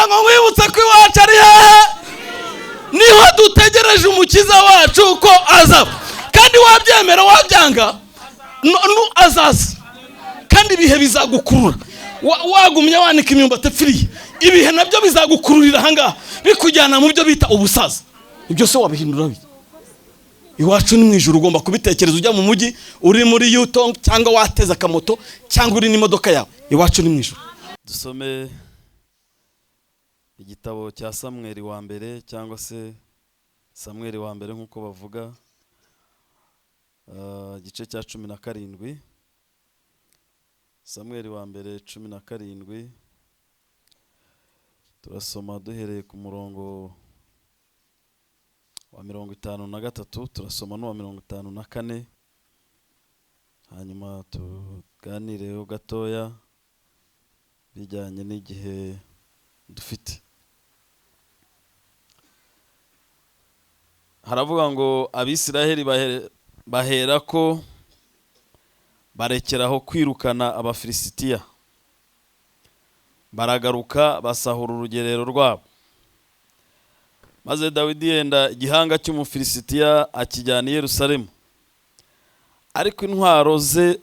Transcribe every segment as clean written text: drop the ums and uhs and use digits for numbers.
Ndagira ngo nkwibutse ko iwacu ari hehe, niho dutegereje Umukiza wacu ko aza. Kandi wabyemera wabyanga, azaza. Kandi ibihe bizagukurura. Wagumye wanika imyumbati epfiriye, ibihe nabyo bizagukururira ahangaha, bikujyana mu byo bita ubusaza. Ibyo se wabihindura bite? Iwacu ni mu ijuru. Ugomba kubitekereza ujya mu mujyi, uri muri Yutong cyangwa wateze akamoto cyangwa uri n'imodoka yawe. Iwacu ni mu ijuru. Dusome igitabo cya Samweli wa mbere, cyangwa se Samweli wa mbere nk'uko bavuga, igice cya 17. Samweli wa mbere 17, turasoma duhereye ku murongo wa 53, turasoma n'uwa 54, hanyuma tuganireho gatoya bijyanye n'igihe dufite. Haravuga ngo Abisiraheli bahera ko barekeraho kwirukana Abafilisitiya, baragaruka basahura urugerero rwabo. Maze Dawidi yenda igihanga cy'Umufilisitiya akijyana i Yerusalemu, ariko intwaro ze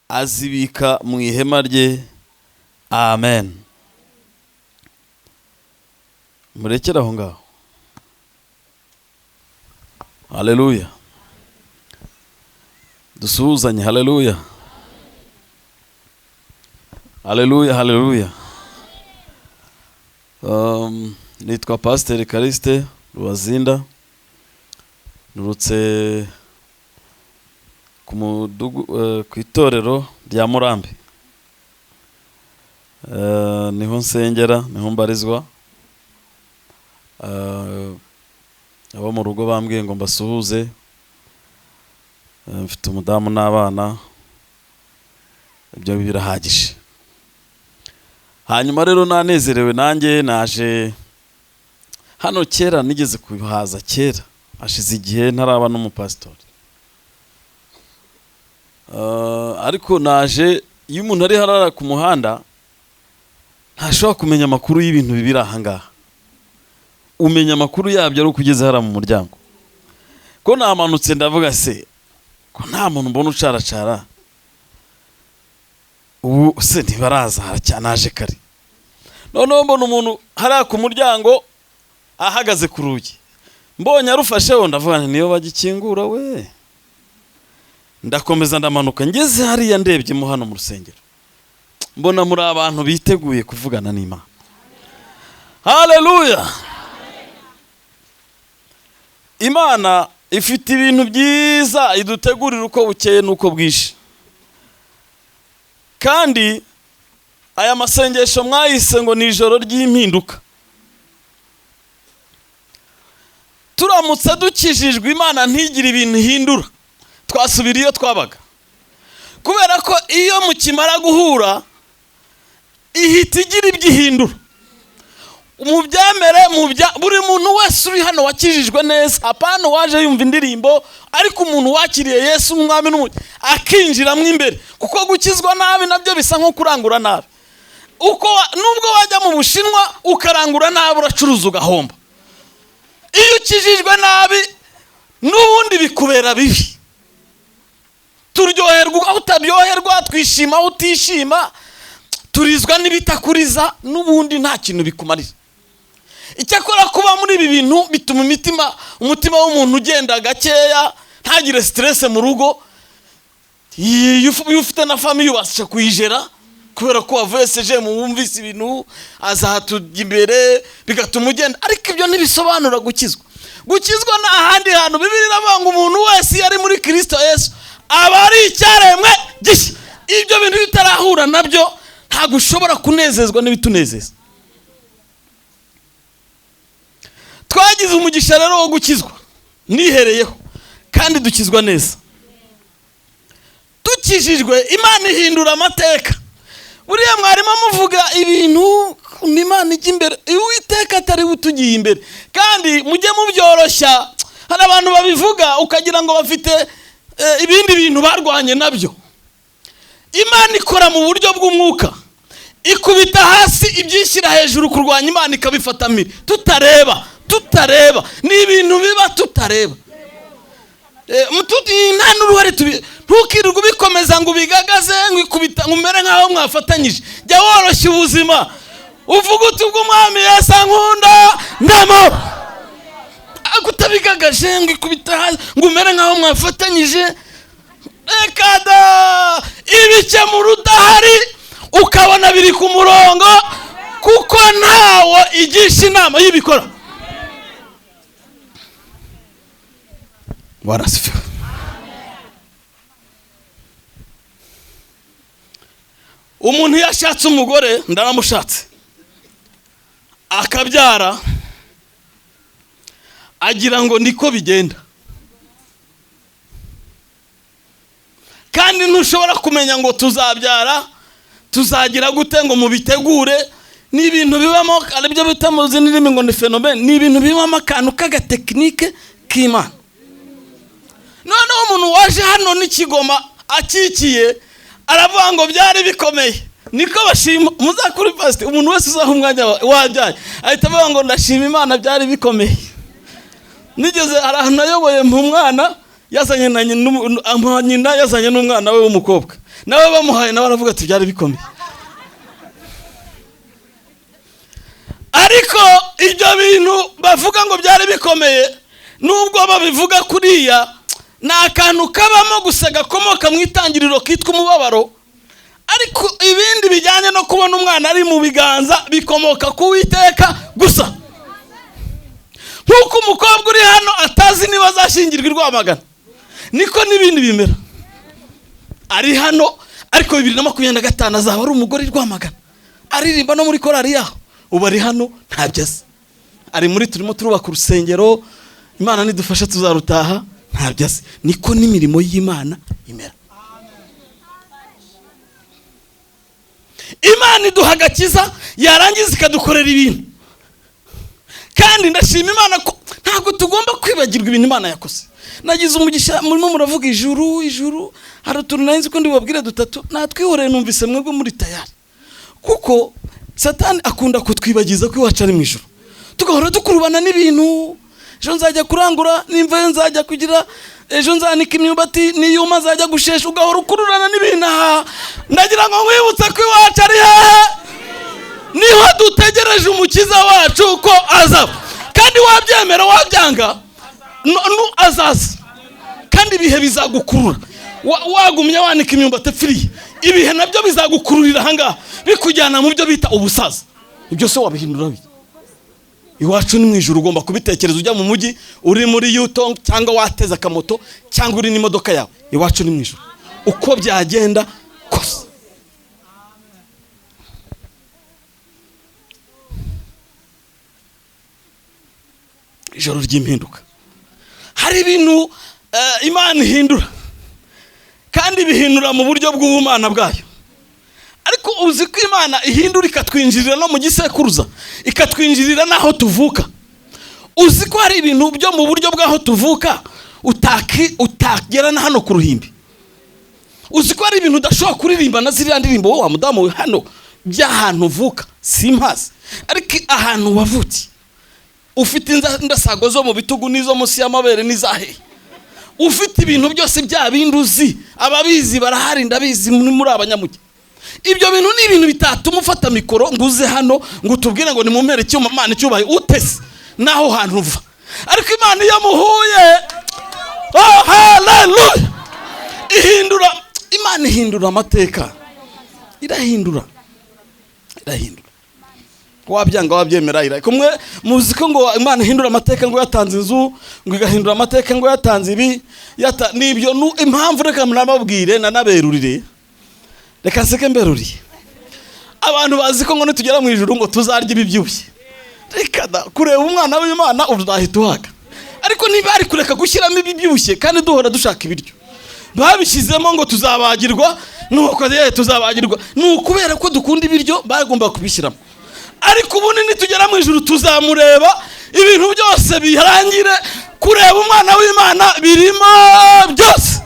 azibika mu ihema rye. Amen. Murekere aho ngaho. Haleluya. Dusuhuzanye. Haleluya, haleluya, haleluya. Nitwa Pasiteri Callixte Rubazinda, nturutse ku mudugu, ku itorero rya Murambi. Niho nsengera, niho mbarizwa. Abo mu rugo bambwiye ngo mbasuhuze. Mfite umudamu n'abana, ibyo birahagije. Hanyuma rero nanezerewe nanjye naje hano. Kera nigeze kuhaza, kera hashize igihe ntaraba n'umupasitori. Ariko naje, iyo umuntu ari harara ku muhanda ntashobora kumenya amakuru y'ibintu biri aha ngaha. Umenya amakuru yabyo ari uko ugeze hariya mu muryango. Ko namanutse ndavuga: "Se ko nta muntu mbona ucaracara, ubu se ntibaraza?" Naje kare, noneho mbona umuntu hariya ku muryango ahagaze ku rugi. Mbonye arufasheho ndavuga nti: "Niyo bagikingura we." Ndakomeza ndamanuka, ngeze hariya ndebyemo hano mu rusengero, mbona muri abantu biteguye kuvugana n'Imana. Haleluya! Imana ifite ibintu byiza idutegurira uko bukeye n'uko bwije. Kandi aya masengesho mwayise ngo ni ijoro ry'impinduka. Turamutse dukijijwe, Imana ntigire ibintu ihindura, twasubira iyo twabaga, kubera ko iyo mukimara guhura ihita igira ibyo ihindura. Mu byemere, buri muntu wese uri hano wakijijwe neza, apana waje yumva indirimbo, ariko umuntu wakiriye Yesu umwami n'umukiza akinjiramo imbere, kuko gukizwa nabi nabyo bisa nko kurangura nabi. Uko nubwo wajya mu Bushinwa ukarangura nabi, uracuruza ugahomba. Iyo ukijijwe nabi n'ubundi bikubera bibi. Turyoherwa aho utaryoherwa, twishima aho utishima, turizwa n'ibitakuriza, n'ubundi nta kintu bikumarira. Icyakora kuba muri ibi bintu bituma umutima w'umuntu ugenda gakeya, ntagire stress mu rugo. Iyo ufite na famille ubasha kuyijera, kubera ko wavuye seje mu wumvise ibintu azahatujya imbere, bigatuma ugenda. Ariko ibyo ntibisobanura gukizwa. Gukizwa ni ahandi hantu. Bibiliya iravuga ngo umuntu wese iyo ari muri Kirisito Yesu aba ari icyaremwe gishya. Ibyo bintu iyo utarahura nabyo ntabwo ushobora kunezezwa n'ibitunezeza. Twagize umugisha rero wo gukizwa, nihereyeho, kandi dukizwa neza. Dukijijwe Imana ihindura amateka. Buriya mwarimo muvuga ibintu, Imana ijya imbere, Uwiteka atari we utugiye imbere. Kandi mujye mubyoroshya, hari abantu babivuga ukagira ngo bafite ibindi bintu barwanye nabyo. Imana ikora mu buryo bw'umwuka. Ikubita hasi ibyishyira hejuru kurwanya Imana ikabifata mpiri tutareba, tutareba. Ni ibintu biba tutareba. Nta n'uruhare ntukirirwe ubikomeza ngo ubigagaze, ngo ikubita, ngo umere nk'aho mwafatanyije. Jya woroshya ubuzima, uvuga uti ubwo Umwami Yesu ankunda ndamahoro. Ariko utabigagaje ngo ikubita hasi ngo umere nk'aho mwafatanyije, reka da. Ibikemura udahari ukabona biri ku murongo, kuko ntawo igisha inama y'ibikora. Bwana asifiwe. Umuntu iyo ashatse umugore, ndaramushatse, akabyara, agira ngo niko bigenda. Kandi ntushobora kumenya ngo tuzabyara, tuzagira gute ngo mubitegure. Ni ibintu bibamo, aribyo bita mu zindi ndimi ngo ni phénomène, ni ibintu bibamo akantu k'agatekinike k'Imana. Noneho umuntu waje hano n'ikigoma akikiye aravuga ngo byari bikomeye, niko bashima. Muzakuri pastor, umuntu wese uzaha umwanya wabyaye ahita avuga ngo ndashima Imana byari bikomeye. Nigeze hari ahantu nayoboye mu mwana yazanye na nyina, yazanye n'umwana we w'umukobwa, nawe bamuhaye, nawe aravuga ati byari bikomeye. Ariko ibyo bintu bavuga ngo byari bikomeye, nubwo babivuga kuriya, ni akantu kabamo gusa gakomoka mu itangiriro kitwa umubabaro. Ariko ibindi bijyanye no kubona umwana ari mu biganza bikomoka ku Uwiteka gusa. Nk'uko umukobwa uri hano atazi niba azashyingirwa i Rwamagana, niko n'ibindi bimera. Ari hano ariko 2025 azaba ari umugore i Rwamagana, aririmba no muri korali yaho. Ubu ari hano ntabyo azi, ari muri turimo turubaka urusengero, Imana nidufasha tuzarutaha, ntabyo azi. Niko n'imirimo y'Imana imera. Imana iduha agakiza, yarangiza ikadukorera ibintu. Kandi ndashima Imana ko ntabwo tugomba kwibagirwa ibintu Imana yakoze. Nagize umugisha, murimo muravuga ijuru, ijuru, hari utuntu nari nzi ko ndibabwire dutatu, natwihoreye numvise mwebwe muri tayari. Kuko Satani akunda kutwibagiza ko iwacu ari mu ijuru, tugahora dukurubana n'ibintu. Ejo nzajya kurangura, nimvayo nzajya kugira, ejo nzanika imyumbati, niyuma nzajya gushesha, ugahora ukururana n'ibintu. Aha ndagira ngo nkwibutse ko iwacu ari hehe, niho dutegereje umukiza wacu ko aza. Kandi wabyemera wabyanga, azaza. Kandi ibihe bizagukurura. Wagumye wanika imyumbati epfiriye, ibihe nabyo bizagukururira ahangaha, bikujyana mu byo bita ubusaza. Ibyo se wabihindura bite? Iwacu ni mu ijuru, ugomba kubitekereza ujya mu mujyi, uri muri Yutong cyangwa wateze akamoto cyangwa uri n'imodoka yawe. Iwacu ni mu ijuru uko byagenda kose. Ijoro ry'impinduka, hari ibintu Imana ihindura, kandi bihindura mu buryo bw'ubumana bwayo. Ariko uzi ko Imana ihindura ikatwinjirira no mu gisekuruza, ikatwinjirira n'aho tuvuka. Uzi ko hari ibintu byo mu buryo bw'aho tuvuka utagera na hano ku ruhimbi. Uzi ko hari ibintu udashobora kuririmba na ziriya ndirimbo wowe wa mudamu we hano by'ahantu uvuka, simpazi, ariko ahantu wavukiye ufite indasago zo mu bitugu n'izo munsi y'amabere n'izahehe, ufite ibintu byose bya bindi uzi, ababizi barahari, ndabizi muri abanyamugi. Ibyo bintu ni ibintu bitatuma ufata mikoro ngo uze hano ngo utubwire ngo nimumpere icyuma Imana icyubahiro, utese naho hantu uva. Ariko Imana iyo muhuye, oh haleluya, ihindura. Imana ihindura amateka, irahindura, irahindura. Wabyanga wabyemera, ira kumwe. Muzi ko ngo Imana ihindura amateka, ngo yatanze inzu, ngo igahindura amateka, ngo yatanze ibi, nibyo impamvu. Reka nababwire nanaberurire, reka nseke mberuriye. Abantu bazi ko ngo nitugera mu ijuru ngo tuzarya ibibyibushye. Reka da, kureba umwana w'Imana uzahita uhaga. Ariko niba ari kureka gushyiramo ibibyibushye kandi duhora dushaka ibiryo, babishyizemo ngo tuzabagirwa, nuko tuzabagirwa, ni ukubera ko dukunda ibiryo bagomba kubishyiramo. Ariko ubundi nitugera mu ijuru tuzamureba, ibintu byose birangire. Kureba umwana w'Imana birimo byose.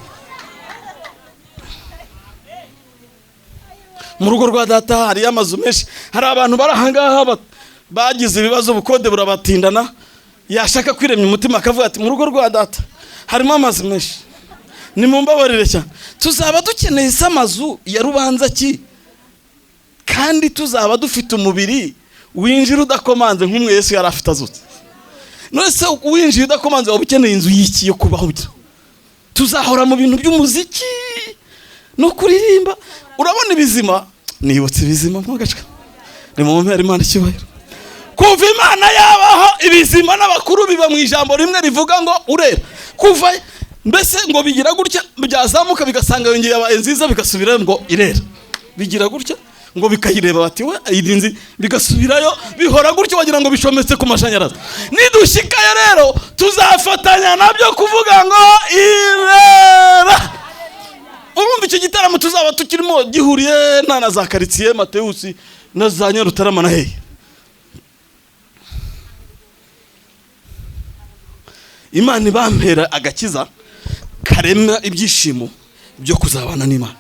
Mu rugo rwa data hariyo amazu menshi. Hari abantu bari ahangaha bagize ibibazo, ubukode burabatindana, yashaka kwiremya umutima akavuga ati mu rugo rwa data harimo amazu menshi, nimumbabarire cyane. Tuzaba dukeneye se amazu ya rubanza ki, kandi tuzaba dufite umubiri winjira udakomanze nk'umwe Yesu yari afite azutse? None se winjiye udakomanze waba ukeneye inzu y'iki yo kubaho? Tuzahora mu bintu by'umuziki no kuririmba. Urabona ibizima, nibutse ibizima mwagacwa, ni mu mpera Imana icyubahiro. Kuva Imana yabaho, ibizima n'abakuru biba mu ijambo rimwe rivuga ngo urera. Kuva mbese ngo bigira gutya, byazamuka bigasanga yongeye yabaye nziza, bigasubirayo ngo irera. Bigira gutya ngo bikayireba bati we iyi nzi, bigasubirayo. Bihora gutyo, wagira ngo bishometse ku mashanyarazi. Nidushyikayo rero tuzafatanya nabyo kuvuga ngo irera. Urumva icyo gitaramo tuzaba tukirimo gihuriye na za karitsiye Matewusi na za Nyarutarama na hehe. Imana ibampera agakiza karema ibyishimo byo kuzabana n'Imana.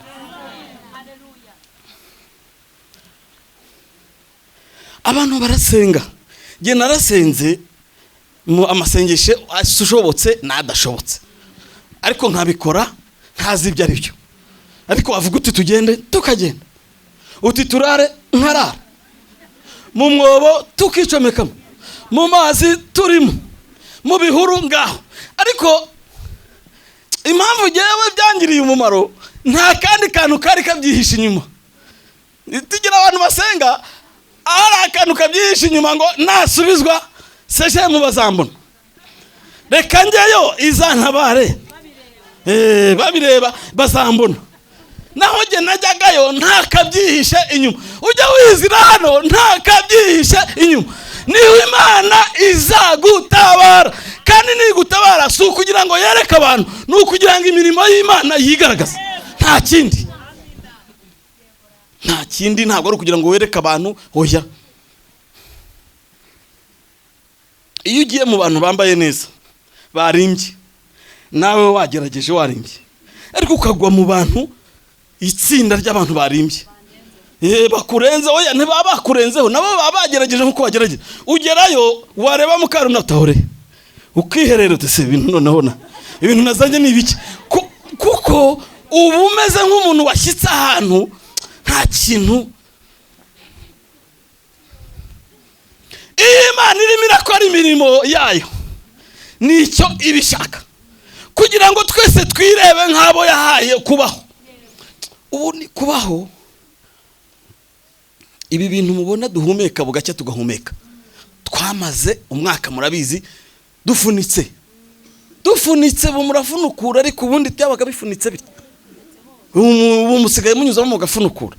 Abantu barasenga, njye narasenze mu amasengesho ashobotse n'adashobotse, ariko nkabikora ntazi ibyo ari byo. Ariko wavuga uti tugende, tukagenda, uti turare, nkarara mu mwobo, tukicomekamo mu mazi turimo, mu bihuru ngaho. Ariko impamvu ngewe byangiriye umumaro, nta kandi kantu kari kabyihishe inyuma. Tugira abantu basenga ari akantu kabyihishe inyuma ngo nasubizwa seje mu bazambona, reka njyeyo izantabare, babireba bazambona. Naho njye najyagayo nta kabyihishe inyuma. Ujya wizira hano nta kabyihishe inyuma, niho Imana izagutabara. Kandi nigutabara si ukugira ngo yereke abantu, ni ukugira ngo imirimo y'Imana yigaragaze. Nta kindi, nta kindi, ntabwo ari ukugira ngo wereke abantu. Oya, iyo ugiye mu bantu bambaye neza barimbye, nawe wagerageje warimbye, ariko ukagwa mu bantu, itsinda ry'abantu barimbye bakurenze, oya ntibaba bakurenzeho, nabo baba bagerageje nkuko bagerageje. Ugerayo wareba mukarunatahore ukiherera uti se ibintu noneho na ibintu nazanye ni ibiki? Kuko uba umeze nk'umuntu washyitse ahantu nta kintu. Iyo Imana irimo irakora imirimo yayo, nicyo ibishaka, kugira ngo twese twirebe nk'abo yahaye kubaho. Ubu ni kubaho. Ibi bintu mubona duhumeka bugacya tugahumeka, twamaze umwaka murabizi dufunitse, dufunitse, murafunukura, ariko ubundi byabaga bifunitse bityo. Ubu musigaye munyuzamo mugafunukura.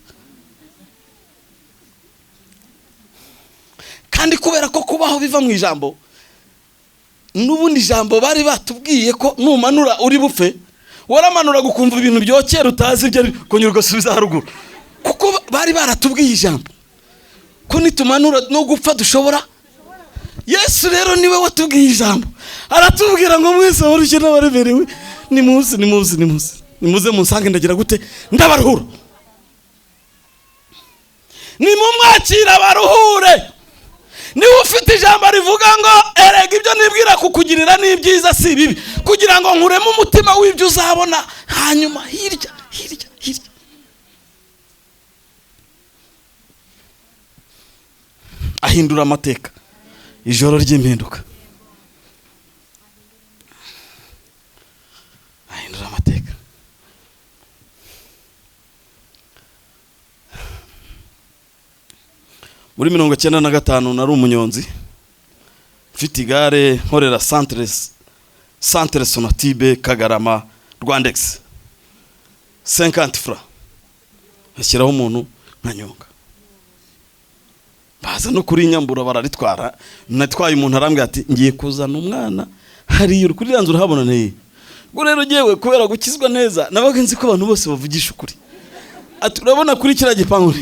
Kandi kubera ko kubaho biva mu ijambo, n'ubundi ijambo bari batubwiye ko numanura uri bupfe, waramanura gukumva ibintu byokera utazi ibyo, kongera ugasubiza haruguru, kuko bari baratubwiye ijambo ko nitumanura no gupfa dushobora. Yesu rero niwe watubwiye ijambo, aratubwira ngo mwese abarushye n'abaremerewe nimuze, nimuze, nimuze, nimuze munsange, ndagira gute? Ndabaruhura. Nimumwakira baruhure. Niba ufite ijambo rivuga ngo erega ibyo nibwira kukugirira ni ibyiza si ibibi, kugira ngo nkuremo umutima w'ibyo uzabona hanyuma hirya hirya hirya. Ahindura amateka, ijoro ry'impinduka. Ahindura amateka. Muri 95 nari umunyonzi, mfite igare, nkorera centre Sonatibe Kagarama Rwandex, 50 francs ashyiraho umuntu nkanyonga. Baza no kuri nyambura bararitwara. Natwaye umuntu arambwira ati ngiye kuzana umwana hariya kuri iriya nzu urahabona neye. Ubwo rero ngewe kubera gukizwa neza nabaga nzi ko abantu bose bavugisha ukuri. Ati urabona kuri kiriya gipangu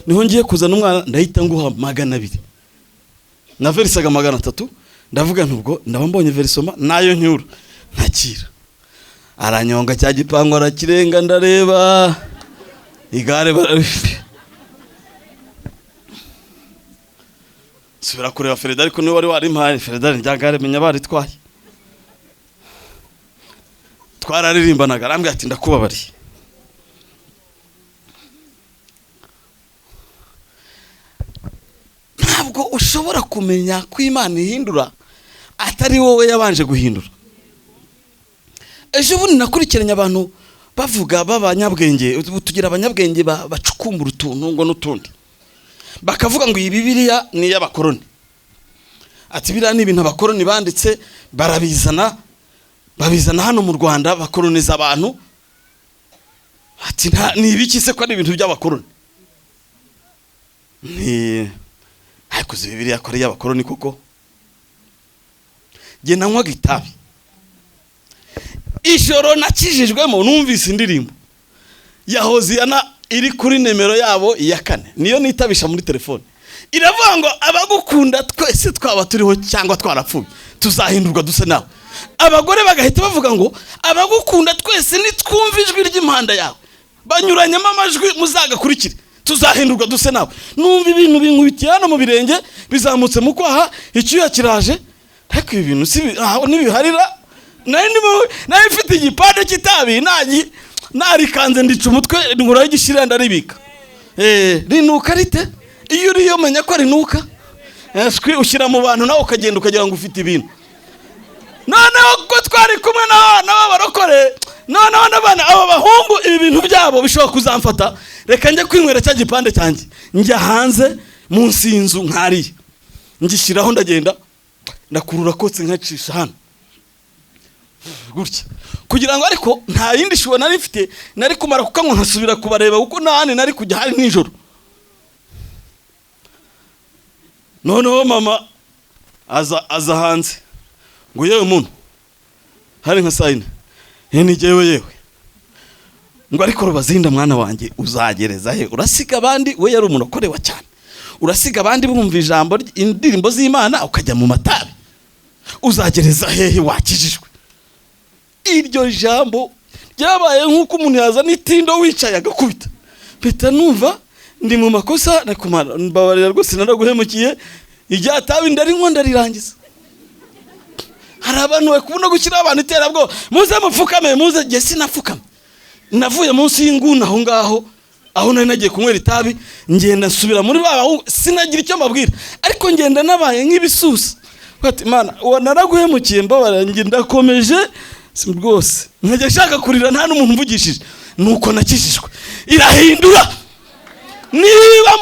niho ngiye kuzana umwana, ndahita nguha 200. Na verisaga 300, ndavuga ntubwo ndaba mbonye verisoma nayo ncyura ntakira. Aranyonga cya gipangu arakirenga, ndareba igare Nsubira kureba Ferida, ariko niwe wari warimpaye. Ferida ryagare menya baritwaye. Twararirimbanaga, arambwira ati ndakubabariye. Ntabwo ushobora kumenya ko Imana ihindura atari wowe yabanje guhindura. Ejo bundi nakurikiranye abantu bavuga b'abanyabwenge, tugira abanyabwenge bacukumbura utuntu ngo n'utundi, bakavuga ngo iyi Bibiliya ni iy'abakoroni. Ati biriya ni ibintu abakoroni banditse, barabizana, babizana hano mu Rwanda bakoroniza abantu. Ati ni ibiki se ko ari ibintu by'abakoroni? Ni ariko izi Bibiliya ko ari iy'abakoroni koko? Jye nanywaga itabi ijoro nakijijwemo, numvise indirimbo ya Hoziyana iri kuri nimero yabo ya 4, niyo nitabisha muri telefone, iravuga ngo abagukunda twese twaba turiho cyangwa twarapfuye tuzahindurwa duse nawe. Abagore bagahita bavuga ngo abagukunda twese nitwumva ijwi ry'impanda yawe, banyuranyemo amajwi muzagakurikire, tuzahindurwa duse nawe. Numva ibintu binkubitiye hano mu birenge, bizamutse mu kwaha, icyuya kiraje. Ariko ibi bintu si ntibiharira. Nari mfite igipande cy'itabi, narikanze ndica umutwe, nkuraho igishirira ndaribika. Rinuka rite? Iyo uriyo menya ko rinuka. Ushyira mu bantu nawe ukagenda ukagira ngo ufite ibintu. Noneho ko twari kumwe n'abarokore, noneho n'abana aba bahungu, ibi bintu byabo bishobora kuzamfata, reka njye kwinywera cya gipande cyanjye. Njya hanze munsi y'inzu nkariye, ngishyiraho, ndagenda ndakurura kotse nkacisha hano gutya, kugira ngo ariko nta yindi shuwa nari mfite, nari kumara kukanywa nkasubira kubareba, kuko nta handi nari kujya, hari nijoro. Noneho mama aza hanze ngo yewe muntu, hari nka saa 4, ni jyewe yewe, ngo ariko Rubazinda mwana wanjye uzagereza he? Urasiga abandi, we yari umuntu akorewa cyane, urasiga abandi bumva ijambo indirimbo z'Imana ukajya mu matabi, uzagereza hehe wakijijwe? Iryo jambo ryabaye nk'uko umuntu yazana itindo wicaye agakubita. Mpita numva ndi mu makosa, nakumara mbabarira rwose naraguhemukiye, iryatabi ndarinywa ndarirangiza. Hari abantu bakunda gushyiraho abantu iterabwoba, muze mupfukame, muze. Jye sinapfukame, navuye munsi y'inguni aho ngaho aho nari nagiye kunywera itabi, ngenda nsubira muri ba bahungu, sinagira icyo mbabwira, ariko ngenda nabaye nk'ibisusa. Ati Imana naraguhemukiye mbabarira, njye ndakomeje rwose, nkajya nshaka kurira nta n'umuntu mvugishije. Nuko nakijijwe, irahindura. Niba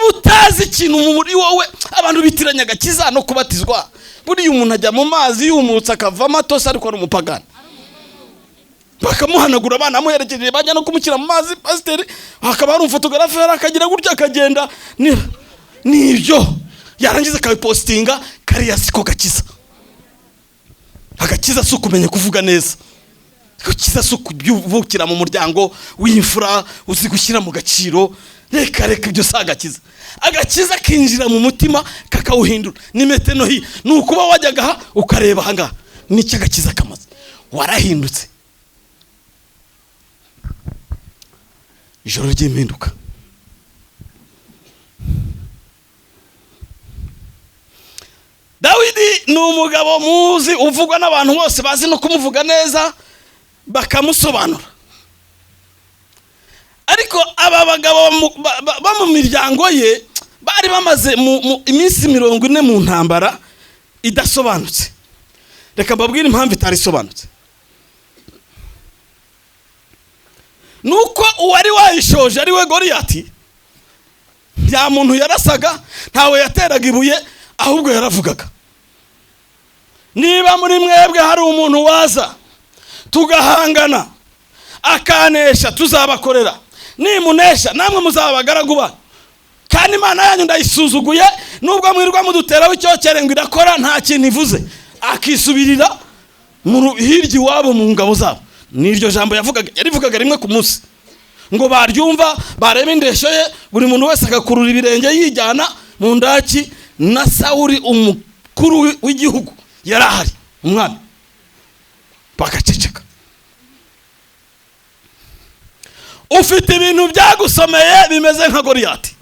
utazi ikintu muri wowe, abantu bitiranya agakiza no kubatizwa. Buriya umuntu ajya mu mazi yumutse akavamo atose, ariko ari umupagani, bakamuhanagura, abana amuherekeje bajya no kumushyira mu mazi, pasiteri hakaba hari umufotogarafe akagira gutya akagenda, nibyo yarangiza akabipositinga. Kariya siko gakiza. Agakiza si ukumenya kuvuga neza, agakiza si ukuvukira mu muryango w'imfura uzi gushyira mu gaciro. Reka reka, ibyo si agakiza. Agakiza kinjira mu mutima kakawuhindura. Ni metenohi, ni ukuba wajyaga aha ukareba aha ngaha, nicyo agakiza kamaze, warahindutse. Ijoro ry'impinduka. Dawidi ni umugabo muzi uvugwa n'abantu bose, bazi no kumuvuga neza bakamusobanura. Ariko aba bagabo bo mu miryango ye bari bamaze iminsi 40 mu ntambara idasobanutse. Reka mbabwire impamvu itari isobanutse. Nuko uwari wayishoje ari we Goliyati, nta muntu yarasaga, ntawe yateraga ibuye, ahubwo yaravugaga. Niba muri mwebwe hari umuntu waza tugahangana akanesha, tuzabakorera, nimunesha namwe muzaba abagaragu banyu. Kandi Imana yanyu ndayisuzuguye, nubwo mwirwa muduteraho icyokere ngo irakora, nta kintu ivuze. Akisubirira hirya iwabo mu ngabo zabo. Niryo jambo yavugaga, yarivugaga rimwe ku munsi, ngo baryumva bareba indeshyo ye, buri muntu wese agakurura ibirenge yijyana mu ndaki. Na Sawuli umukuru w'igihugu yarahari, umwami, bakaceceka. Ufite ibintu byagusomeye bimeze nka Goliyati,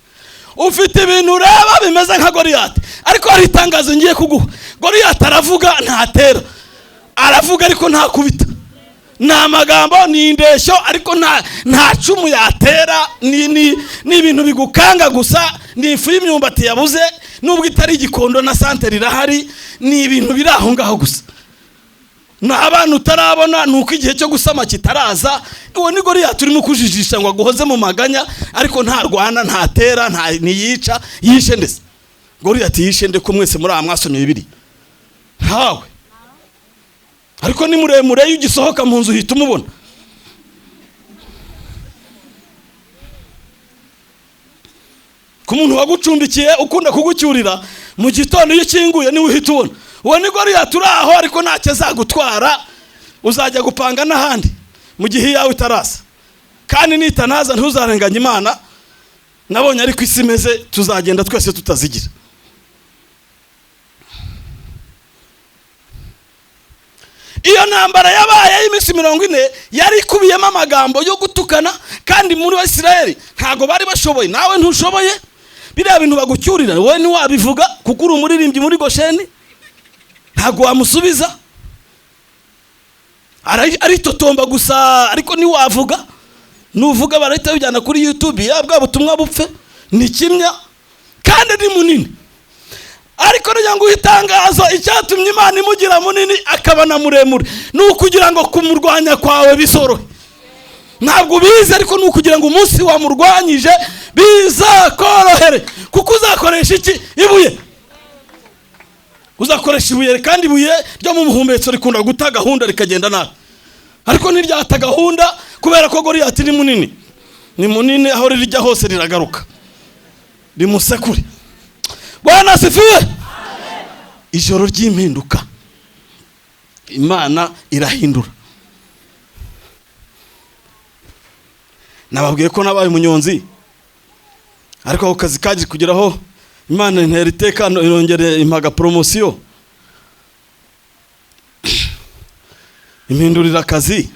ufite ibintu ureba bimeze nka Goliyati, Ariko hari itangazo ngiye kuguha. Goliyati aravuga ntatera, aravuga ariko ntakubita, ni amagambo, ni indeshyo, ariko nta cumu yatera. Ni ibintu bigukanga gusa, ni ifu y'imyumbati yabuze, nubwo itari igikondo na santere irahari, ni ibintu biri aho ngaho gusa. Ni abana utarabona, ni uko igihe cyo gusama kitaraza. Uwo ni Goliyati urimo kujijisha ngo aguhoze mu maganya, ariko ntarwana, ntatera, ntiyica. Yishe ndetse Goliyati yishe nde ko mwese muri aha mwasomye Bibiliya? Ntawe. Ariko ni muremure, iyo ugisohoka mu nzu uhita umubona. Ku muntu wagucumbikiye ukunda kugucyurira mu gitondo, iyo ukinguye niwe uhita ubona. Uwo ni Goliyati uri aho, ariko ntacyo azagutwara, uzajya gupanga n'ahandi mu gihe iyawe itaraza. Kandi nitanaza ntuzarenganye Imana, nabonye ariko isi imeze, tuzagenda twese tutazigira. Iyo ntambara yabaye y'iminsi 40 yari ikubiyemo amagambo yo gutukana, kandi muri Isirayeli ntago bari bashoboye, nawe ntushoboye. Biriya bintu bagucyurira wowe ntiwabivuga kuko uri umuririmbyi muri Gosheni, ntago wamusubiza, aritotomba gusa, ariko ntiwavuga. Nuvuga barahita bijyana kuri YouTube, ya bwa butumwa bupfe, ni kimya kandi ni munini. Ariko rya ngo itangazo, icyatumye Imana imugira munini akaba na muremure, ni ukugira ngo kumurwanya kwawe bizorohe. Ntabwo ubizi, ariko ni ukugira ngo umunsi wamurwanyije bizakorohere, kuko uzakoresha iki? Ibuye. Uzakoresha ibuye, kandi ibuye ryo mu muhumetso rikunda guta gahunda rikagenda nabi. Ariko ntiryata gahunda kubera ko Goliyati ni munini, ni munini, aho rijya hose riragaruka rimusekure. Bwana asifiwe. Ijoro ry'impinduka, Imana irahindura. Nababwiye ko nabaye umunyonzi, ariko ako kazi kaje kugeraho Imana intera itekano, irongera impaga promosiyo, impindurira akazi.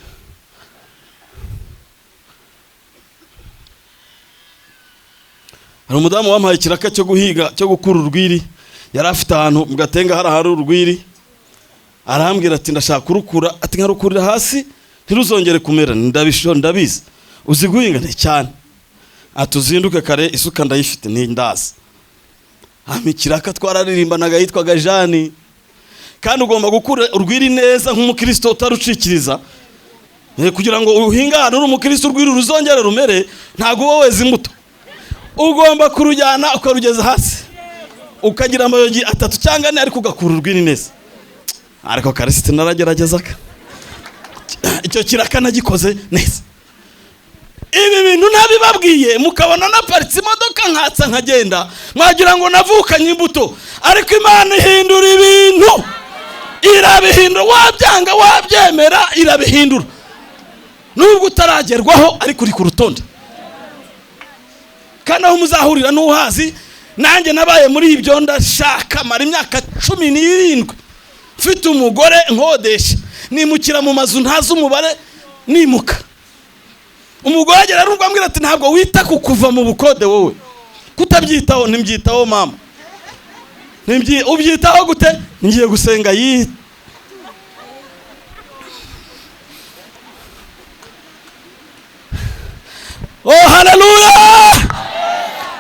Hari umudamu wampaye ikiraka cyo guhiga, cyo gukura urwiri. Yari afite ahantu mu Gatenga hari urwiri, arambwira ati ndashaka kurukura, ati nkarukurira hasi ntiruzongere kumera. Ndabizi uzi guhinga cyane, ati uzinduke kare, isuka ndayifite ni ndazi. Ampa ikiraka, twararirimbanaga, yitwaga Jani. Kandi ugomba gukura urwiri neza nk'umukristo utarucikiriza, kugira ngo uhinge ahantu uri umukristo urwiri ruzongere rumere, ntabwo uba weza imbuto. Ugomba kurujyana ukarugeza hasi, ukagira amayogi 3 cyangwa 4, ariko ugakura urwiri neza. Ariko Karisiti narageragezaga, icyo kiraka nagikoze neza. Ibi bintu ntabibabwiye, mukabona naparitse imodoka nkatsa nkagenda, mwagira ngo navukanye imbuto. Ariko Imana ihindura ibintu, irabihindura, wabyanga wabyemera, irabihindura. Nubwo utaragerwaho ariko uri ku rutonde. Kandi aho muzahurira n'uhazi, nanjye nabaye muri ibyo, ndashaka mara imyaka 17 mfite umugore nkodesha, nimukira mu mazu ntazi umubare, nimuka. Umugore agera arumva ambwira ati ntabwo wita ku kuva mu bukode wowe, kutabyitaho. Ntimbyitaho mama, ubyitaho gute? Ngiye gusenga yi. Oh haleluya!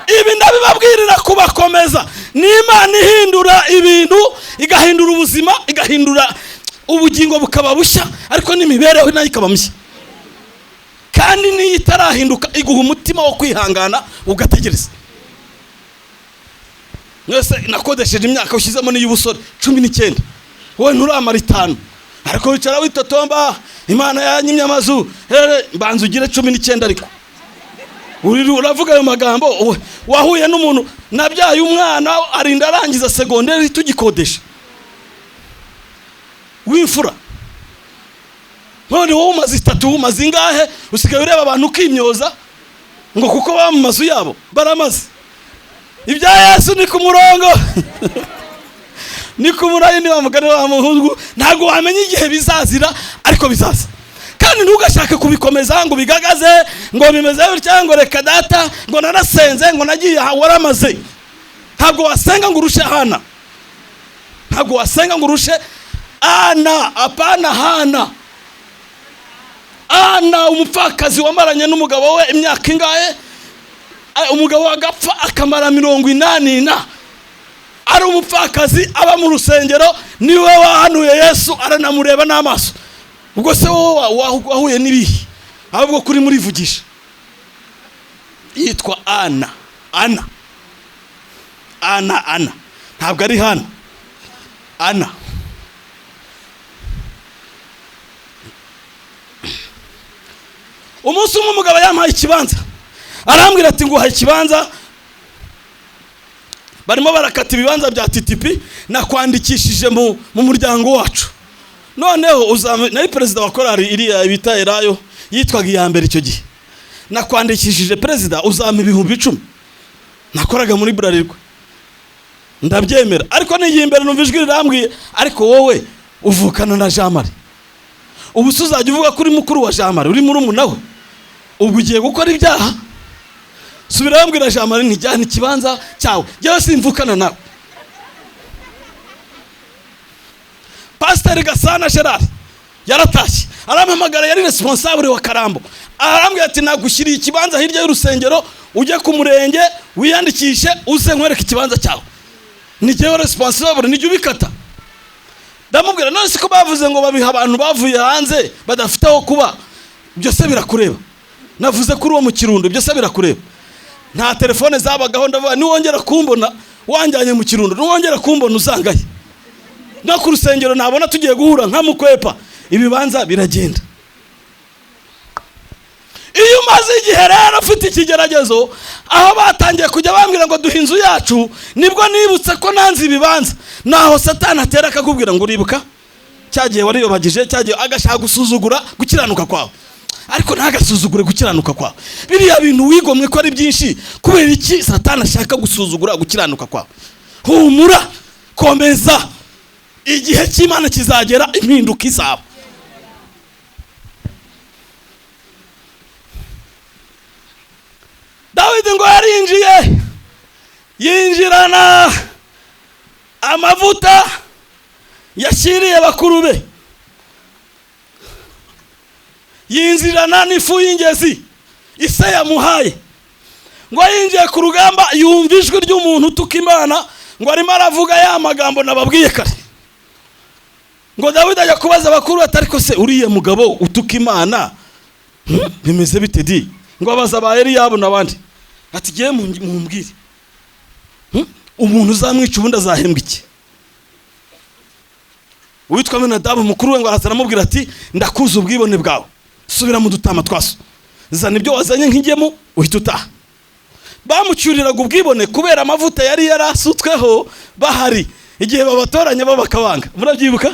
Ibi ndabibabwirira kubakomeza. Ni Imana ihindura ibintu, igahindura ubuzima, igahindura ubugingo bukaba bushya, ariko n'imibereho nayo ikaba mishya. Kandi niyo itarahinduka iguha umutima wo kwihangana ugategereza. Mwese nakodesheje imyaka ushyizemo n'iy'ubusore 19, wowe nturamara 5, ariko wicara witotomba Imana yanyimye amazu, mbanza ugire 19. Ariko uravuga ayo magambo, wahuye n'umuntu nabyaye umwana arinda arangiza segonderi tugikodesha w'imfura, none wowe umaze 3, umaze ingahe, usigaye ureba abantu ukimyoza ngo kuko baba mu mazu yabo baramaze. Ibya Yesu ni ku murongo, ni ku murayi, ni wa mugani wa muhungu, ntabwo wamenya igihe bizazira, ariko bizaza. Kandi ntugashake kubikomeza ngo bigagaze ngo bimeze bitya, ngo reka data, ngo narasenze, ngo nagiye aha, waramaze. Ntabwo wasenga ngo urushe Hana. Ntabwo wasenga ngo urushe Ana. Apana Hana. Ana umupfakazi wamaranye n'umugabo we imyaka ingahe, umugabo agapfa akamara 80 ari umupfakazi, aba mu rusengero, niwe wahanuye Yesu aranamureba n'amaso. Ubwo se wowe wahuye n'ibihe ahubwo kuri murivugisha? Yitwa Ana. Ana, Ana, Ana, ntabwo ari Hana. Ana. Umunsi umwe umugabo yampaye ikibanza, arambwira ati nguhaye ikibanza, barimo barakata ibibanza bya TTP, nakwandikishije mu muryango wacu. Noneho nari perezida wa korali iriya bita Elayo, yitwaga iya mbere icyo gihe. Nakwandikishije perezida, uzampa 10,000. Nakoraga muri Bralirwa, ndabyemera. Ariko nigiye imbere numva ijwi rirambwiye, ariko wowe uvukana na Jean Marie, ubu se uzajya uvuga ko uri mukuru wa Jean Marie, uri murumuna we, ubwo ugiye gukora ibyaha? Subira bambwira Jean Marie ntijyane ikibanza cyawe, jyewe simvukana nawe. Pasiteri Gasana Gerard yaratashye, arampamagara, yari responsable wa Karambo, arambwira ati nagushyiriye ikibanza hirya y'urusengero, ujye ku murenge wiyandikishe uze nkwereke ikibanza cyawe, ni jyewe responsable, nijye ubikata. Ndamubwira none siko bavuze ngo babiha abantu bavuye hanze badafite aho kuba, byose birakureba. Navuze kuri uwo mu Kirundo, byose birakureba. Nta telefone zabagaho, ndavuga niwongera kumbona wanjyanye mu Kirundo, niwongera kumbona uzangaye no ku rusengero nabona tugiye guhura nkamukwepa, ibibanza biragenda. Iyo umaze igihe rero ufite ikigeragezo, aho batangiye kujya bambwira ngo duhe inzu yacu, nibwo nibutse ko nanze ibibanza. Naho Satani atera akakubwira ngo uribuka cyagiye wariyobagije, cyagiye agashaka gusuzugura gukiranuka kwawe. Ariko ntagasuzugure gukiranuka kwawe. Biriya bintu wigomwe ko ari byinshi, kubera iki Satani ashaka gusuzugura gukiranuka kwawe? Humura, komeza, igihe cy'Imana kizagera, impinduka izaba. Dawidi ngo yarinjiye, yinjirana amavuta yashyiriye bakuru be, yinjirana n'ifu y'ingezi ise yamuhaye. Ngo yinjiye ku rugamba yumva ijwi ry'umuntu utuka Imana, ngo arimo aravuga ya magambo nababwiye kare. Ngo Dawidi ajya kubaza abakuru ati ariko se uriya mugabo utuka Imana bimeze bite di? Ngo abaza ba Eliyabu n'abandi ati giye mumbwire, umuntu uzamwica ubundi azahembwa iki? Uwitwa Aminadabu mukuru we ngo araza aramubwira ati ndakuza ubwibone bwawe, subira mu dutama twaso, zana ibyo wazanye nk'ingemu uhita utaha. Bamucyuriraga ubwibone kubera amavuta yari yarasutsweho bahari igihe babatoranya bo bakabanga. Murabyibuka?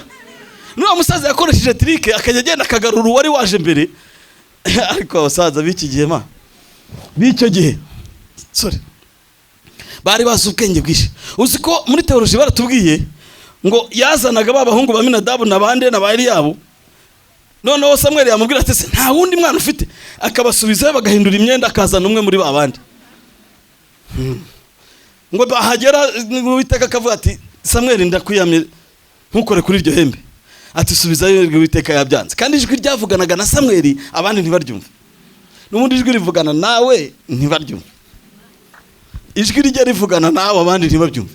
N'uwo musaza yakoresheje trike akajya agenda akagarura uwari waje mbere. Ariko abasaza b'iki gihe ma b'icyo gihe sorry bari bazi ubwenge bwinshi. Uzi ko muri teoloji baratubwiye ngo yazanaga ba bahungu ba Aminadabu na bande na ba Eliyabu, noneho Samweli yamubwira ati se nta wundi mwana ufite, akabasubizayo bagahindura imyenda akazana umwe muri ba bandi. Ngo bahagera Uwiteka akavuga ati Samweli ndakwiyamye ntukore kuri iryo hembe, ati subizayo Uwiteka yabyanze. Kandi ijwi ryavuganaga na Samweli abandi ntibaryumve, n'ubundi ijwi rivugana nawe ntibaryumve, ijwi rijya rivugana nawe abandi ntibabyumve.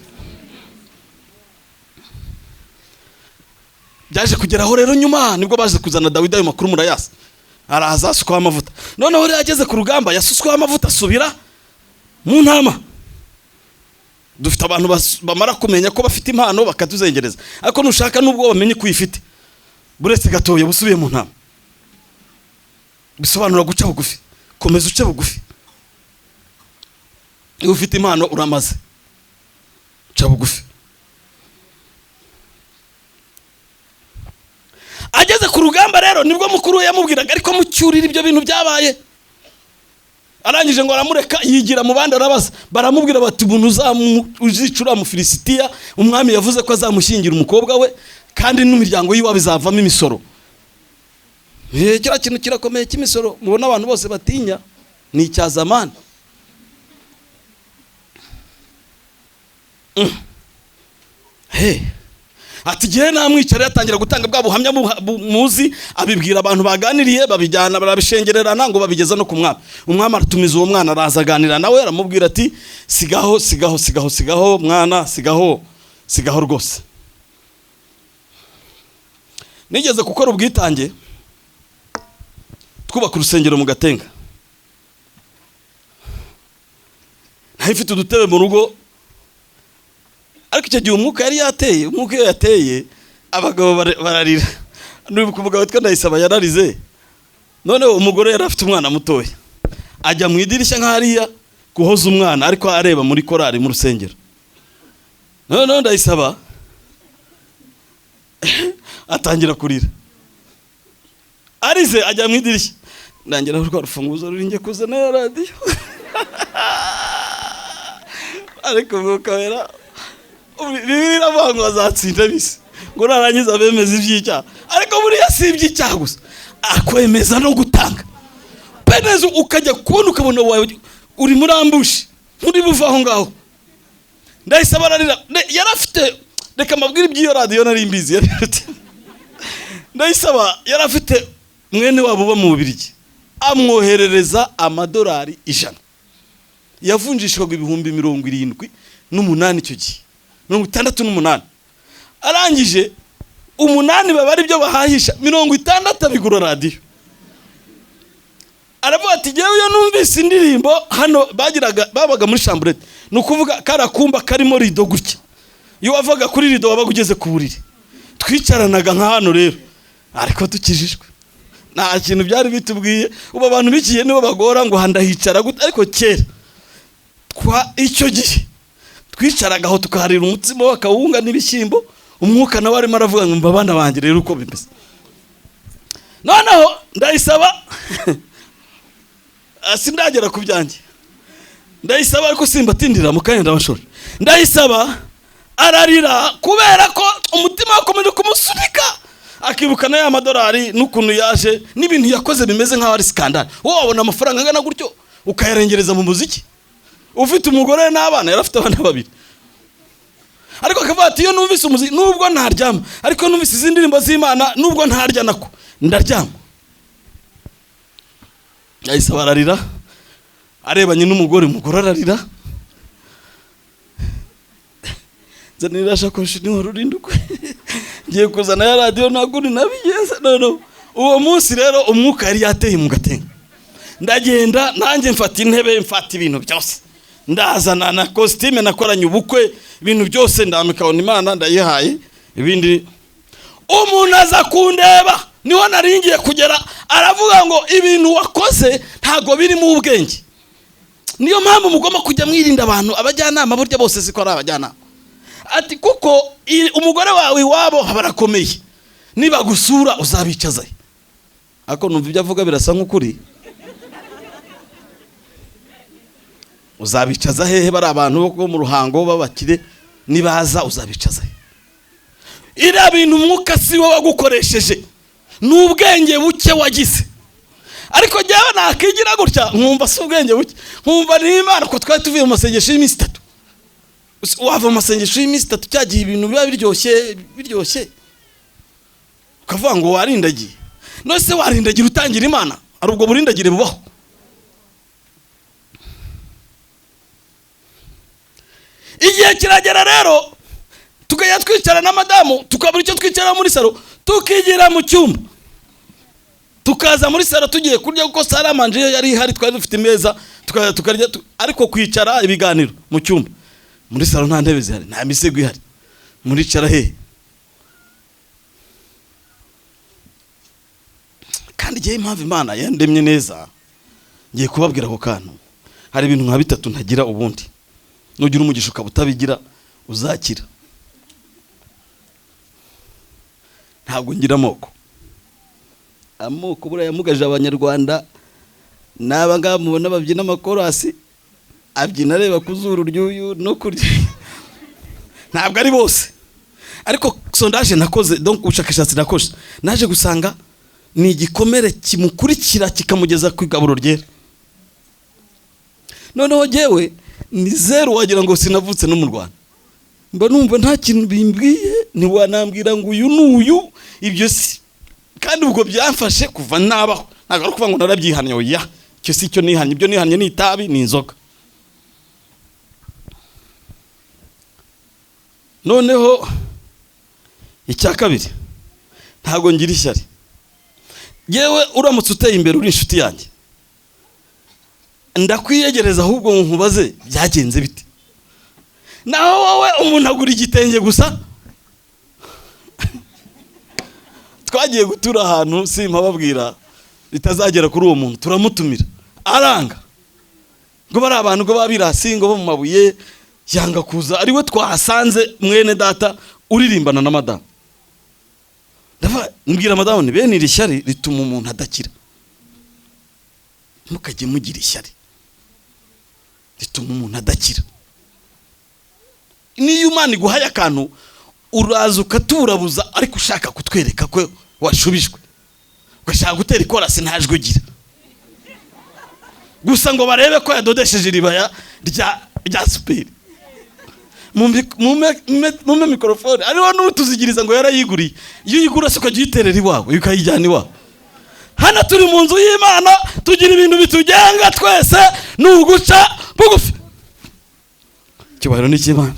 Byaje kugeraho rero nyuma nibwo baje kuzana Dawidi, ayo makuru murayasa, araza asukwaho amavuta. Noneho rero ageze ku rugamba yasutsweho amavuta asubira mu ntama. Dufite abantu bamara kumenya ko bafite impano bakatuzengereza, ariko nushaka nubwo bamenye ko uyifite buretse gatoya busubiye mu ntama. Bisobanura guca bugufi, komeza uce bugufi. Iyo ufite impano uramaze, ca bugufi. Ageze ku rugamba rero nibwo mukuru we yamubwiraga ariko mucyurira ibyo bintu byabaye. Arangije ngo aramureka yigira mu bandi arabaza, baramubwira bati umuntu uzicura mu Filisitiya, umwami yavuze ko azamushyingira umukobwa we kandi n'imiryango yiwe bizavamo imisoro. Kiriya kintu kirakomeye cy'imisoro mubona abantu bose batinya ni icya zamani. Ati gihe namwicara, yatangira gutanga bwa buhamya muzi, abibwira abantu baganiriye, babijyana, barabishengererana ngo babigeza no ku mwami. Umwami aratumiza uwo mwana, araza aganira nawe, aramubwira ati: "Sigaho, sigaho, sigaho, sigaho mwana, sigaho, sigaho rwose." Nigeze gukora ubwitange twubaka urusengero mu Gatenga. Nari mfite udutebe mu rugo, ariko icyo gihe umwuka yari yateye. Umwuka iyo yateye, abagabo bararira. Nibuka umugabo witwa Ndayisaba yararize. Noneho umugore yari afite umwana mutoya, ajya mu idirishya nk'hariya guhoza umwana, ariko areba muri korari mu rusengero. Noneho Ndayisaba atangira kurira, arize ajya mu idirishya. Ndangira rwa rufunguzo ruri, njye kuzana ya radiyo. Ariko Umwuka Wera, Bibiliya iravuga ngo azatsinda bisi, ngo narangiza bemeza iby'icyaha. Ariko buriya si iby'icyaha gusa, akwemeza no gutanga peneza, ukajya kubona ukabona wawe uri muri ambushi, nturi buve aho ngaho. Ndahise ararira. Yari afite, reka mbabwire iby'iyo radiyo nari mbizi. Yari afite, Ndayisaba yari afite mwene wabo uba mu Bubiligi, amwoherereza amadolari 100, yavunjishwaga 78,000 icyo gihe, 68. Arangije umunani baba ari byo bahahisha, 60 abigura radiyo. Aravuga ati: "Ngewe iyo numvise indirimbo hano." Bagiraga, babaga muri chambrette, ni ukuvuga kariya kumba karimo rido gutya. Iyo wavaga kuri rido wabaga ugeze ku buriri. Twicaranaga nka hano rero, ariko dukijijwe nta kintu byari bitubwiye. Ubu abantu bikiye nibo bagora ngo handahicara gute, ariko kera twa icyo gihe twicaraga aho tukaharira umutsima w'akawunga n'ibishyimbo. Umwuka nawe arimo aravuga ngo: "Mba abana banjye rero uko bimeze." Noneho Ndayisaba, sindagera ku byanjye, Ndayisaba, ariko simbatindira, mu kanya ndabashora. Ndayisaba ararira kubera ko umutima wakomeje kumusunika, akibuka na ya madolari n'ukuntu yaje n'ibintu yakoze bimeze nk'aho ari scandale. Wowe wabona amafaranga angana gutyo ukayarengereza mu muziki ufite umugore n'abana? Yari afite abana babiri. Ariko akavuga ati: "Iyo numvise umuziki, nubwo ntaryama, ariko iyo numvise izi ndirimbo z'Imana, nubwo ntarya nako ndaryama." Yahise ararira arebanye n'umugore, umugore ararira. Nzanira shakoshi niho rurindukwe, ngiye kuzana ya radiyo, ntabwo nabigenza. Noneho uwo munsi rero umwuka yari yateye mu Gatenga, ndagenda nanjye mfata intebe, mfata ibintu byose, ndazana na kositime nakoranye ubukwe, ibintu byose ndamikabona Imana ndayihaye. Ibindi umuntu aza kundeba, niho nari ngiye kugera, aravuga ngo: "Ibintu wakoze ntabwo birimo ubwenge." Niyo mpamvu mugomba kujya mwirinda abantu, abajyanama burya bose siko ari abajyanama. Ati: "Kuko umugore wawe iwabo barakomeye, nibagusura uzabicazayo." Ariko numva ibyo avuga birasa nk'ukuri. Uzabicaza hehe? Bari abantu bo mu Ruhango b'abakire, nibaza uzabicaza he? Iriya bintu umwuka si we wagukoresheje, ni ubwenge buke wagize. Ariko njyewe nakigira gutya nkumva si ubwenge buke, nkumva ni Imana, ko twari tuvuye mu masengesho y'iminsi 3. Wava mu masengesho y'iminsi 3, cya gihe ibintu biba biryoshye biryoshye, ukavuga ngo warindagiye. None se warindagira utangira Imana? Hari ubwo burindagire bubaho? Igihe kiragera rero tukajya twicara na madamu, tukabura icyo twicara muri salo, tukigira mu cyumba, tukaza muri salo tugiye kurya, kuko salle à manger yo yari ihari, twari dufite imeza, tukaza tukarya, ariko kwicara ibiganiro mu cyumba, muri salo nta ntebe zihari, nta misego ihari, muricara hehe? Kandi igihe impamvu Imana yandemye neza, ngiye kubabwira ako kantu. Hari ibintu nka bitatu ntagira. Ubundi nugira umugisha ukaba utabigira uzakira. Ntabwo ngira amoko. Amoko buriya yamugaje Abanyarwanda. N'aba ngaba mubona babyina amakorasi, abyina areba ku zuru ry'uyu no kurya. Ntabwo ari bose, ariko sondage nakoze, donc ubushakashatsi nakoze, naje gusanga ni igikomere kimukurikira kikamugeza ku igaburo ryera. Noneho jyewe ni zeru, wagira ngo sinavutse no mu Rwanda. Mba numva nta kintu bimbwiye, ntiwanambwira ngo uyu n'uyu, ibyo si. Kandi ubwo byamfashe kuva nabaho, ntabwo ari ukuvuga ngo narabyihannye, oya, icyo si cyo nihannye. Ibyo nihannye ni itabi, ni inzoga. Noneho icya kabiri, ntabwo ngira ishyari. Yewe uramutse uteye imbere uri inshuti yanjye, ndakwiyegereza ahubwo nkubaze byagenze bite. Naho wowe umuntu agura igitenge gusa. Twagiye gutura ahantu simpababwira bitazagera kuri uwo muntu, turamutumira aranga, ngo bari abantu ngo babirasi ngo bo mu mabuye, yanga kuza. Ariwe twahasanze mwene data uririmbana na madamu. Mbwira madamu ni bene iri shyari rituma umuntu adakira. Ntukajye mugira ishyari, rituma umuntu adakira. Niyo Imana iguhaye akantu uraza ukaturabuza, ariko ushaka kutwereka ko washubijwe, ugashaka gutera ikorasi ntajwe ugira, gusa ngo barebe ko yadodesheje iribaya rya superi. Mumpe mikorofone. Ariho n'utuzigiriza ngo yarayiguriye. Iyo uyigura se ukajya uyiterera iwawe, ukayijyana iwawe. Hano turi mu nzu y'Imana, tugira ibintu bitugenga twese, ni uguca bugufi. Icyubahiro ni icy'Imana.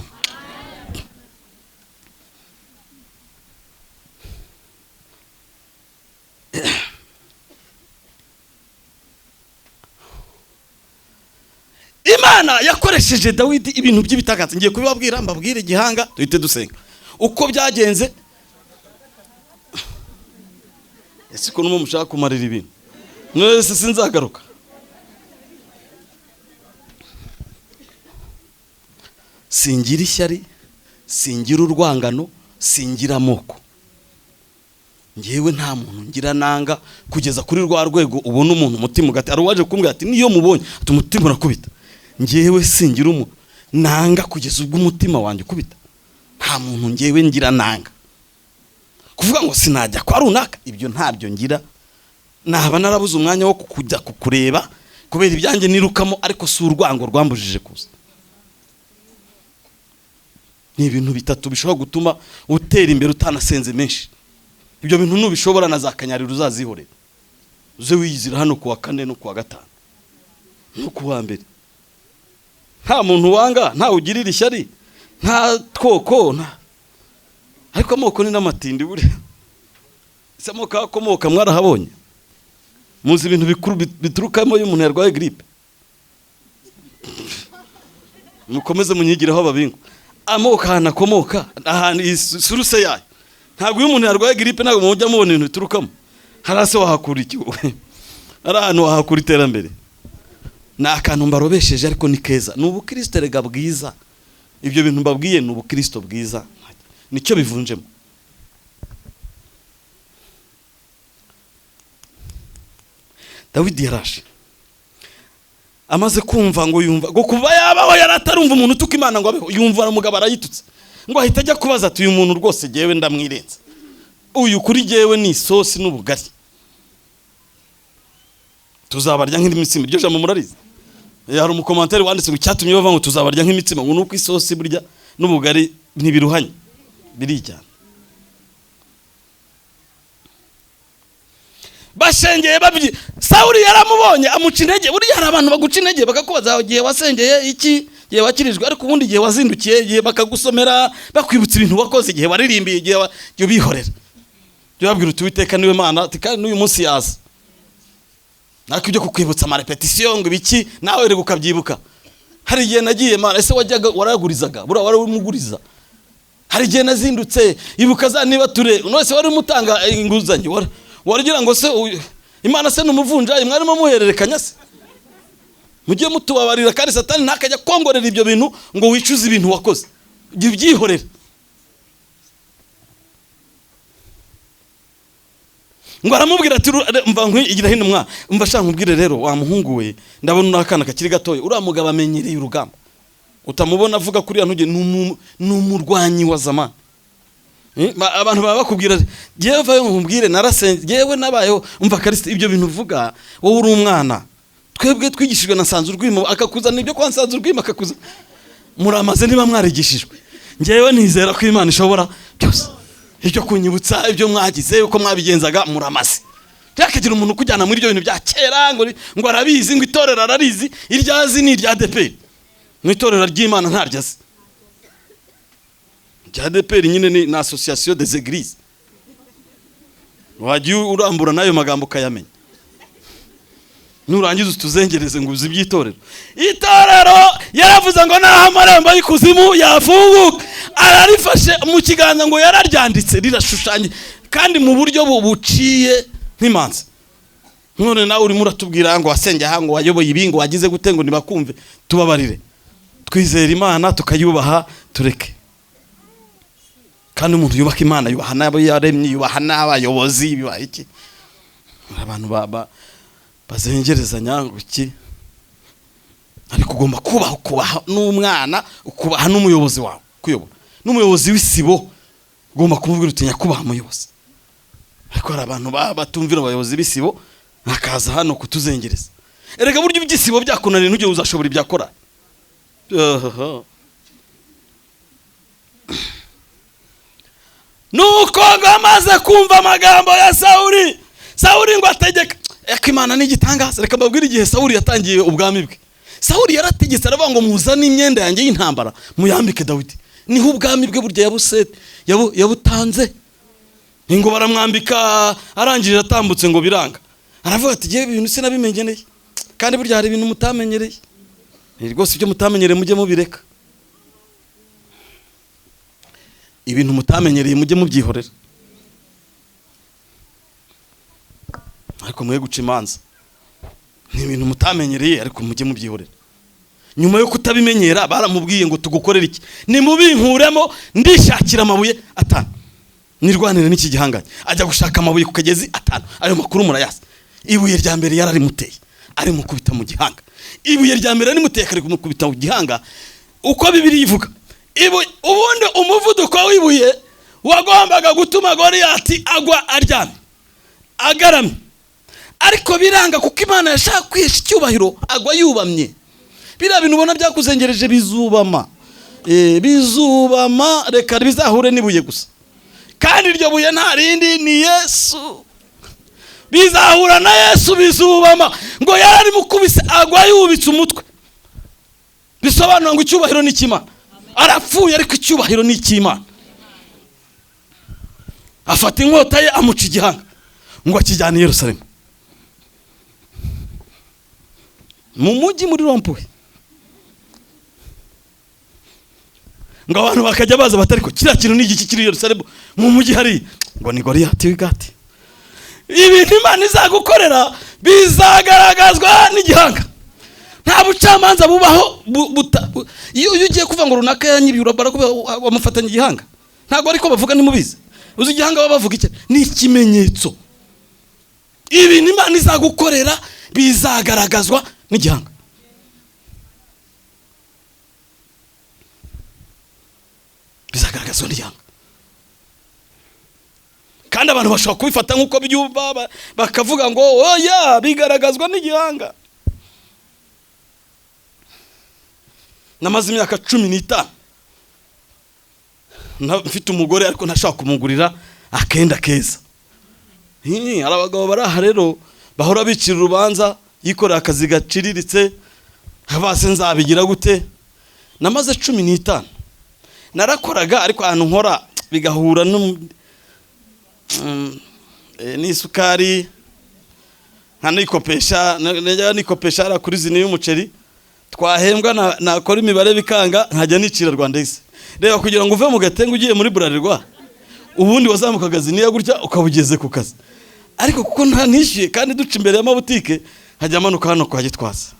Imana yakoresheje Dawidi ibintu by'ibitangaza. Ngiye kubibabwira, mbabwire igihanga, duhite dusenga uko byagenze. Ese ko numwe mushaka kumarira ibintu mwese sinzagaruka. Singira ishyari, singira urwangano, singira amoko. Ngewe nta muntu ngira nanga kugeza kuri rwa rwego ubona umuntu umutima ugati. Ari uwaje kumbwira ati niyo mubonye ati umutima urakubita. Ngewe singira umuntu nanga kugeza ubwo umutima wanjye ukubita. Nta muntu ngewe ngira nanga. Kuvuga ngo sinajya kwa runaka, ibyo ntabyo ngira. Naba narabuze umwanya wo kujya kukureba kubera ibyanjye nirukamo, ariko si urwango rwambujije kuza. Ni ibintu bitatu bishobora gutuma utera imbere utanasenze menshi. Ibyo bintu nubishobora na za kanyarira uzazihorera, uze wiyizira hano kuwa kane no kuwa gatanu no kuwa mbere. Nta muntu wanga, nta ugirira ishyari, nta twoko, nta. Ariko amoko ni n'amatindi buriya. Ese amoko akomoka mwarahabonye? Muzi ibintu bikuru biturukamo iyo umuntu yarwaye grippe? Mukomeze munyigireho ababingo. Amoko ahantu akomoka, ahantu isuruse yayo. Ntabwo iyo umuntu yarwaye grippe ntabwo mujya mubona ibintu biturukamo. Hari ase wahakura iki? Ari ahantu wahakura iterambere. Ni akantu mbarobesheje ariko ni keza. Ni ubukristo rega bwiza. Ibyo bintu mbabwiye ni ubukristo bwiza. Nicyo bivunjemo. Dawidi yarashe amaze kumva ngo yumva ngo kuva yabaho yaratarumva umuntu utuka Imana ngo abeho, yumva umugabo arayitutse, ngo ahita ajya kubaza ati uyu muntu rwose jewe ndamwirenza, uyu kuri jewe ni isosi n'ubugari, tuzabarya nk'imitsima. Iryo jambo murarizi? Hari umukomantere wanditse ngo icyatumye bava ngo tuzabarya nk'imitsima ngo nuko isosi burya n'ubugari ntibiruhanye birijyana. Bashengeye babyi Sawuli yaramubonye amuca intege. Buriya hari abantu baguca intege bakakubaza igihe wasengeye iki, igihe wakirijwe, ariko ubundi igihe wazindukiye, igihe bakagusomera bakwibutsa ibintu wakoze, igihe waririmbiye, igihe ubihorera. Jya ubabwira uti Uwiteka niwe Mana, ati kandi n'uyu munsi yaza. Nako ibyo kukwibutsa ama repetition ngo ibiki nawe rero ukabyibuka. Hari igihe nagiye Mana, ese wajyaga waragurizaga, buriya wari umuguriza. Hari igihe nazindutse ibuka za niba ture, none wari umutanga inguzanyo, waragira ngo se Imana se n'umuvunjayi mwarimo muhererekanya se? Mujye mutubabarira, kandi Satani ntakajya kongorera ibyo bintu ngo wicuze ibintu wakoze, jya ubyihorera. Ngo aramubwira ati mva nkwigira hino mwa, mva shaka nkubwire rero wa muhungu we, ndabona uri akana kakiri gatoya, uriya mugabo amenyereye urugamba, utamubona avuga kuriya ntuge, ni umurwanyi wa zamani. Abantu baba bakubwira jewe vayo nkubwire narasenze, jewe nabayeho, umva Kristo ibyo bintu uvuga wowe uri umwana, twebwe twigishijwe na Nsanzurwimo, akakuzana ibyo kwa Nsanzurwimo akakuza muramaze niba mwarigishijwe. Ngewe nizera ko Imana ishobora byose. Ibyo kunyibutsa ibyo mwagize, uko mwabigenzaga, muramaze. Ntihakagire umuntu ukujyana muri ibyo bintu bya kera ngo arabizi, ngo itorero ararizi. Iryo azi ni irya ADEPR. Mu itorero ry'Imana ntaryo azi. Irya ADEPR nyine ni association des églises. Wagiye urambura n'ayo magambo ukayamenya, nurangiza utuzengereze ngo uzi iby'itorero. Itorero yaravuze ngo naho amarembo y'ikuzimu yafunguka, ararifashe mu kiganza, ngo yararyanditse, rirashushanye kandi mu buryo buciye nk'imanza. None nawe urimo uratubwira ngo wasengeye aha, ngo wayoboye ibi, ngo wagize gute, ngo nibakumve. Tubabarire, twizera Imana tukayubaha, tureke. Kandi umuntu yubaka Imana yubaha n'abo yaremye, yubaha n'abayobozi, yubaha iki. Abantu bazengerezanya ngo iki? Ariko ugomba kubaha, ukubaha n'umwana, ukubaha n'umuyobozi wawe kuyobora, n'umuyobozi w'isibo ugomba kumubwira uti: "Nyakubahwa muyobozi." Ariko hari abantu batumvira abayobozi b'isibo, bakaza hano kutuzengereza. Erega burya iby'isibo byakunaniye, ntujye uzashobora ibyakora. Ohoho. Nuko ngo amaze kumva amagambo ya Sawuli, Sawuli ngo ategeka. Reka, Imana ni igitangaza. Reka mbabwire igihe Sawuli yatangiye ubwami bwe. Sawuli yarategetse, aravuga ngo: "Muzane imyenda yanjye y'intambara muyambike Dawidi." Niho ubwami bwe burya yabutanze. Ngo baramwambika, arangije atambutse ngo biranga, aravuga ati: "Igihe ibintu sinabimenyereye." Kandi burya hari ibintu mutamenyereye. Ni rwose ibyo mutamenyereye mujye mubireka, ibintu mutamenyereye mujye mubyihorera, ariko mwe guca imanza. Ni ibintu mutamenyereye, ariko mujye mubyihorera. Nyuma yo kutabimenyera, baramubwiye ngo: "Tugukorere iki?" "Nimubinkuremo, ndishakira amabuye 5 nirwanire n'iki gihanganye." Ajya gushaka amabuye ku kagezi 5. Ayo makuru murayazi. Ibuye rya mbere yararimuteye, arimukubita mu gihanga. Ibuye rya mbere yarimuteye, akarimukubita mu gihanga, uko Bibiliya ivuga, ubundi umuvuduko w'ibuye wagombaga gutuma Goliyati agwa aryamye agaramye, ariko biranga, kuko Imana yashaka kwihesha icyubahiro, agwa yubamye. Biriya bintu ubona byakuzengereje bizubama. Bizubama, reka bizahure n'ibuye gusa. Kandi iryo buye nta rindi, ni Yesu. Bizahura na Yesu bizubama. Ngo yararimukubise, agwa yubitse umutwe, bisobanura ngo icyubahiro ni icy'Imana. Arapfuye, ariko icyubahiro ni icy'Imana. Afata inkota ye, amuca igihanga, ngo akijyane i Yerusalemu mu mujyi muri rond-point. Ngo abantu bakajya baza batari ko kiriya kintu ni igiki kiri i Yerusalemu mu mujyi hariya? Ngo ni Goliyati w'i Gati. Ibintu Imana izagukorera bizagaragazwa n'igihanga. Nta bucamanza bubaho. Iyo ugiye kuvuga ngo runaka yanyibiye, barakubwira wamufatanya igihanga. Ntabwo ariko bavuga, ntimubizi. Uzi igihanga baba bavuga iki? Ni ikimenyetso. Ibintu Imana izagukorera bizagaragazwa n'igihanga, bizagaragazwa n'igihanga. Kandi abantu bashobora kubifata nk'uko byumva, bakavuga ngo oya, bigaragazwa n'igihanga. Namaze imyaka 15 mfite umugore, ariko ntashaka kumugurira akenda keza. Hari abagabo bari aha rero bahora bicira urubanza, yikorera akazi gaciriritse, base nzabigira gute? Namaze 15 narakoraga, ariko ahantu nkora bigahura n'isukari, nkanikopesha, najyaga nikopesha hariya kuri zini y'umuceri, twahembwa nakora imibare bikanga, nkajya nicira Rwandex. Reba, kugira ngo uve mu Gatenga ugiye muri Bralirwa, ubundi wazamukaga ziniya gutya ukaba ugeze ku kazi, ariko kuko nta nishyuye kandi duca imbere y'amabutike, nkajya manuka hano kwa Gitwaza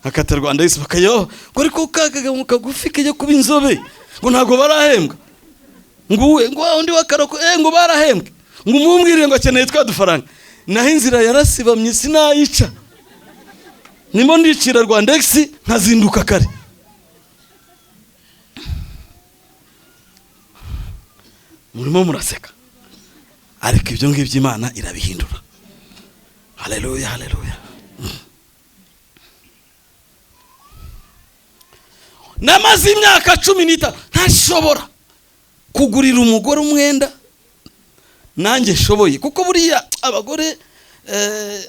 nkakata Rwandex, bakayaho ngo: "Ariko kagabo kagufi kajya kuba inzobe," ngo ntabwo barahembwa, ngo uwe, ngo wa undi w'akaroko, ngo barahembwe, ngo umumbwirire ngo akeneye twa dufaranga. Naho inzira yarasibamye, sinayica, nimo ndicira Rwandex, nkazinduka kare. Murimo muraseka, ariko ibyo ngibyo Imana irabihindura. Haleluya, haleluya. Namaze imyaka 15 ntashobora. Kugurira umugore umwenda nanjye nshoboye, kuko buriya abagore,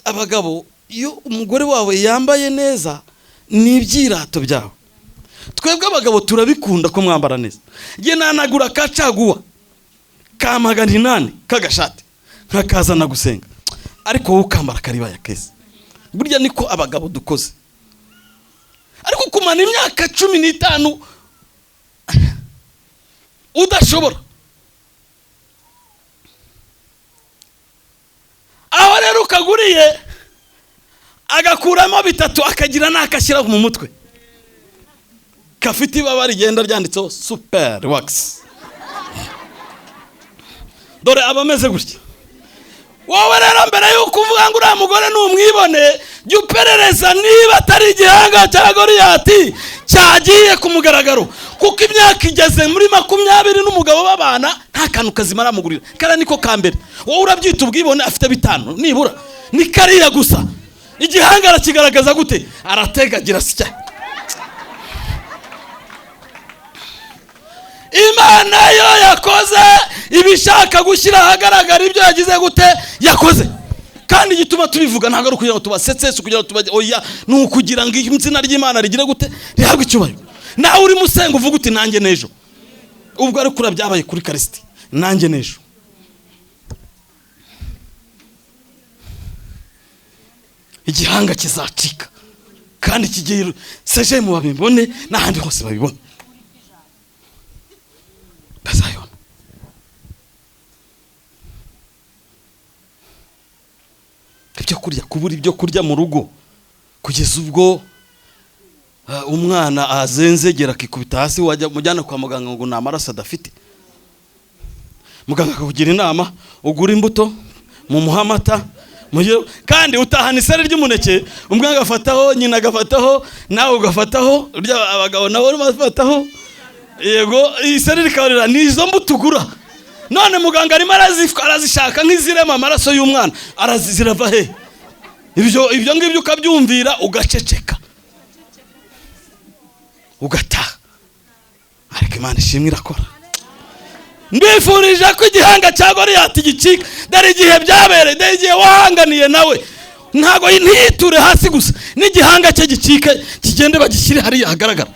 abagabo, iyo umugore wawe yambaye neza ni ibyirato byawe. Twebwe abagabo turabikunda ko mwambara neza. Njye nanagura ka caguwa ka 800 k'agashati nkakazana gusenga, ariko wowe ukambara karibaya keza. Burya niko abagabo dukoze. Ariko kumara imyaka 15 udashobora. Aho rero ukaguriye agakuramo 3 akagira n'akashyira mu mutwe kafite ibaba rigenda ryanditseho super wax. Dore abameze gutya. Wowe rero mbere yuko uvuga ngo uriya mugore ni umwibone, jya uperereza niba atari igihanga cya Goliyati cyagiye ku mugaragaro, kuko imyaka igeze muri 20 n'umugabo babana nta kantu kazima aramugurira. Kariya niko ka mbere. Wowe urabyita ubwibone, afite 5 nibura, ni kariya gusa. Igihanga arakigaragaza gute? Arategagira sya. Imana yo yakoze ibishaka gushyira ahagaragara ibyo yagize gute yakoze. Kandi igituma tubivuga ntabwo ari ukugira ngo tubasetse, si ukugira ngo tubajye, oya, ni ukugira ngo izina ry'Imana rigire gute, rihabwe icyubahiro. Nawe urimo usenga uvuga uti nanjye n'ejo, ubwo ariko urabyabaye kuri Karisiti, nanjye n'ejo. Igihanga kizacika kandi kigiye seje mu babibone n'ahandi hose babibone, bazayona. Ibyo kurya, kubura ibyo kurya mu rugo kugeza ubwo umwana azenzegera akikubita hasi, wajya mujyana kwa muganga ngo nta maraso adafite. Muganga akakugira inama ugura imbuto mumuha amata, kandi utahana isari ry'umuneke, umwe agafataho, nyina agafataho, nawe ugafataho, abagabo nabo bafataho, yego isari rikabarira. Ni izo mbuto ugura. None muganga arimo arazishaka nk'izirema amaraso y'umwana, arazirava he? Ibyo ngibyo ukabyumvira ugaceceka ugataha. Ariko Imana ishimwe irakora. Mbifurije ko igihanga cya Goliyati gicika. Dore igihe byabereye, dore igihe wahanganiye nawe, ntago ntiyiture hasi gusa, n'igihanga cye gicike, kigende bagishyire hariya hagaragara.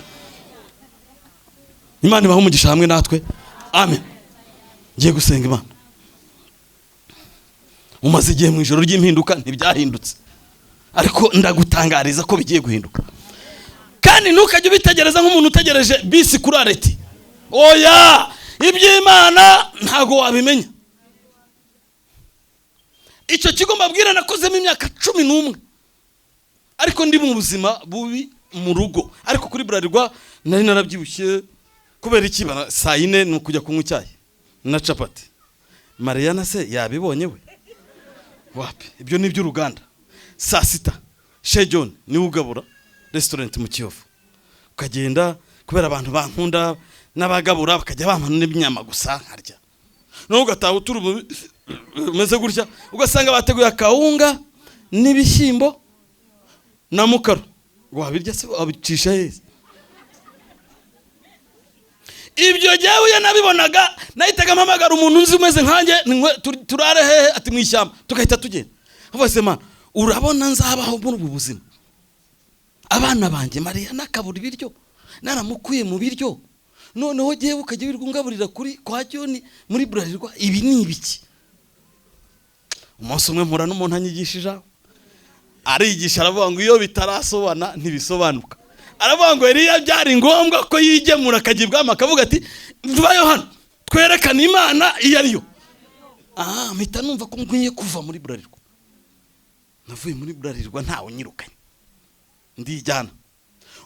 Imana ibahe umugisha hamwe natwe, amen. Ngiye gusenga Imana. Umaze igihe mu ijoro ry'impinduka ntibyahindutse, ariko ndagutangariza ko bigiye guhinduka. Kandi ntukajye ubitegereza nk'umuntu utegereje bisi kuri areti. Oya, iby'Imana ntago wabimenya. Icyo kigo mbabwira nakozemo imyaka 11, ariko ndi mu buzima bubi mu rugo. Ariko kuri Bralirwa nari narabyibushye kubera iki? Saa 4 ni ukujya kunywa icyayi na capati. Mariana se yabibonye we? Wapi, ibyo ni iby'uruganda. Saa 6 Chez John niwe ugabura restaurant mu Kiyovu. Ukagenda kubera abantu bankunda n'abagabura bakajya bampa n'inyama gusa nkarya. Nawe ugataha uturu umeze gutya, ugasanga bateguye akawunga n'ibishyimbo na mukaro. Wabirya se wabicisha heza? Ibyo jyewe iyo nabibonaga nahitaga mpamagara umuntu nzi umeze nkanjye, turare hehe? Ati mu ishyamba. Tugahita tugenda. Avuga se Mana, urabona nzabaho muri ubu buzima? Abana banjye Mariya nakabura ibiryo, naramukuye mu biryo, noneho jyewe ukajya wirirwa ungaburira kuri kwa John muri Bralirwa, ibi ni ibiki? Umunsi umwe mpura n'umuntu anyigishije, arigisha aravuga ngo iyo bitarasobana ntibisobanuka. Aravuga ngo Eliya byari ngombwa ko yigemura akajya ibwami, akavuga ati mvayo hano twerekane Imana iyo ariyo. Mpita numva ko nkwiye kuva muri Bralirwa. Navuye muri Bralirwa ntawe unyirukanye, ndijyana.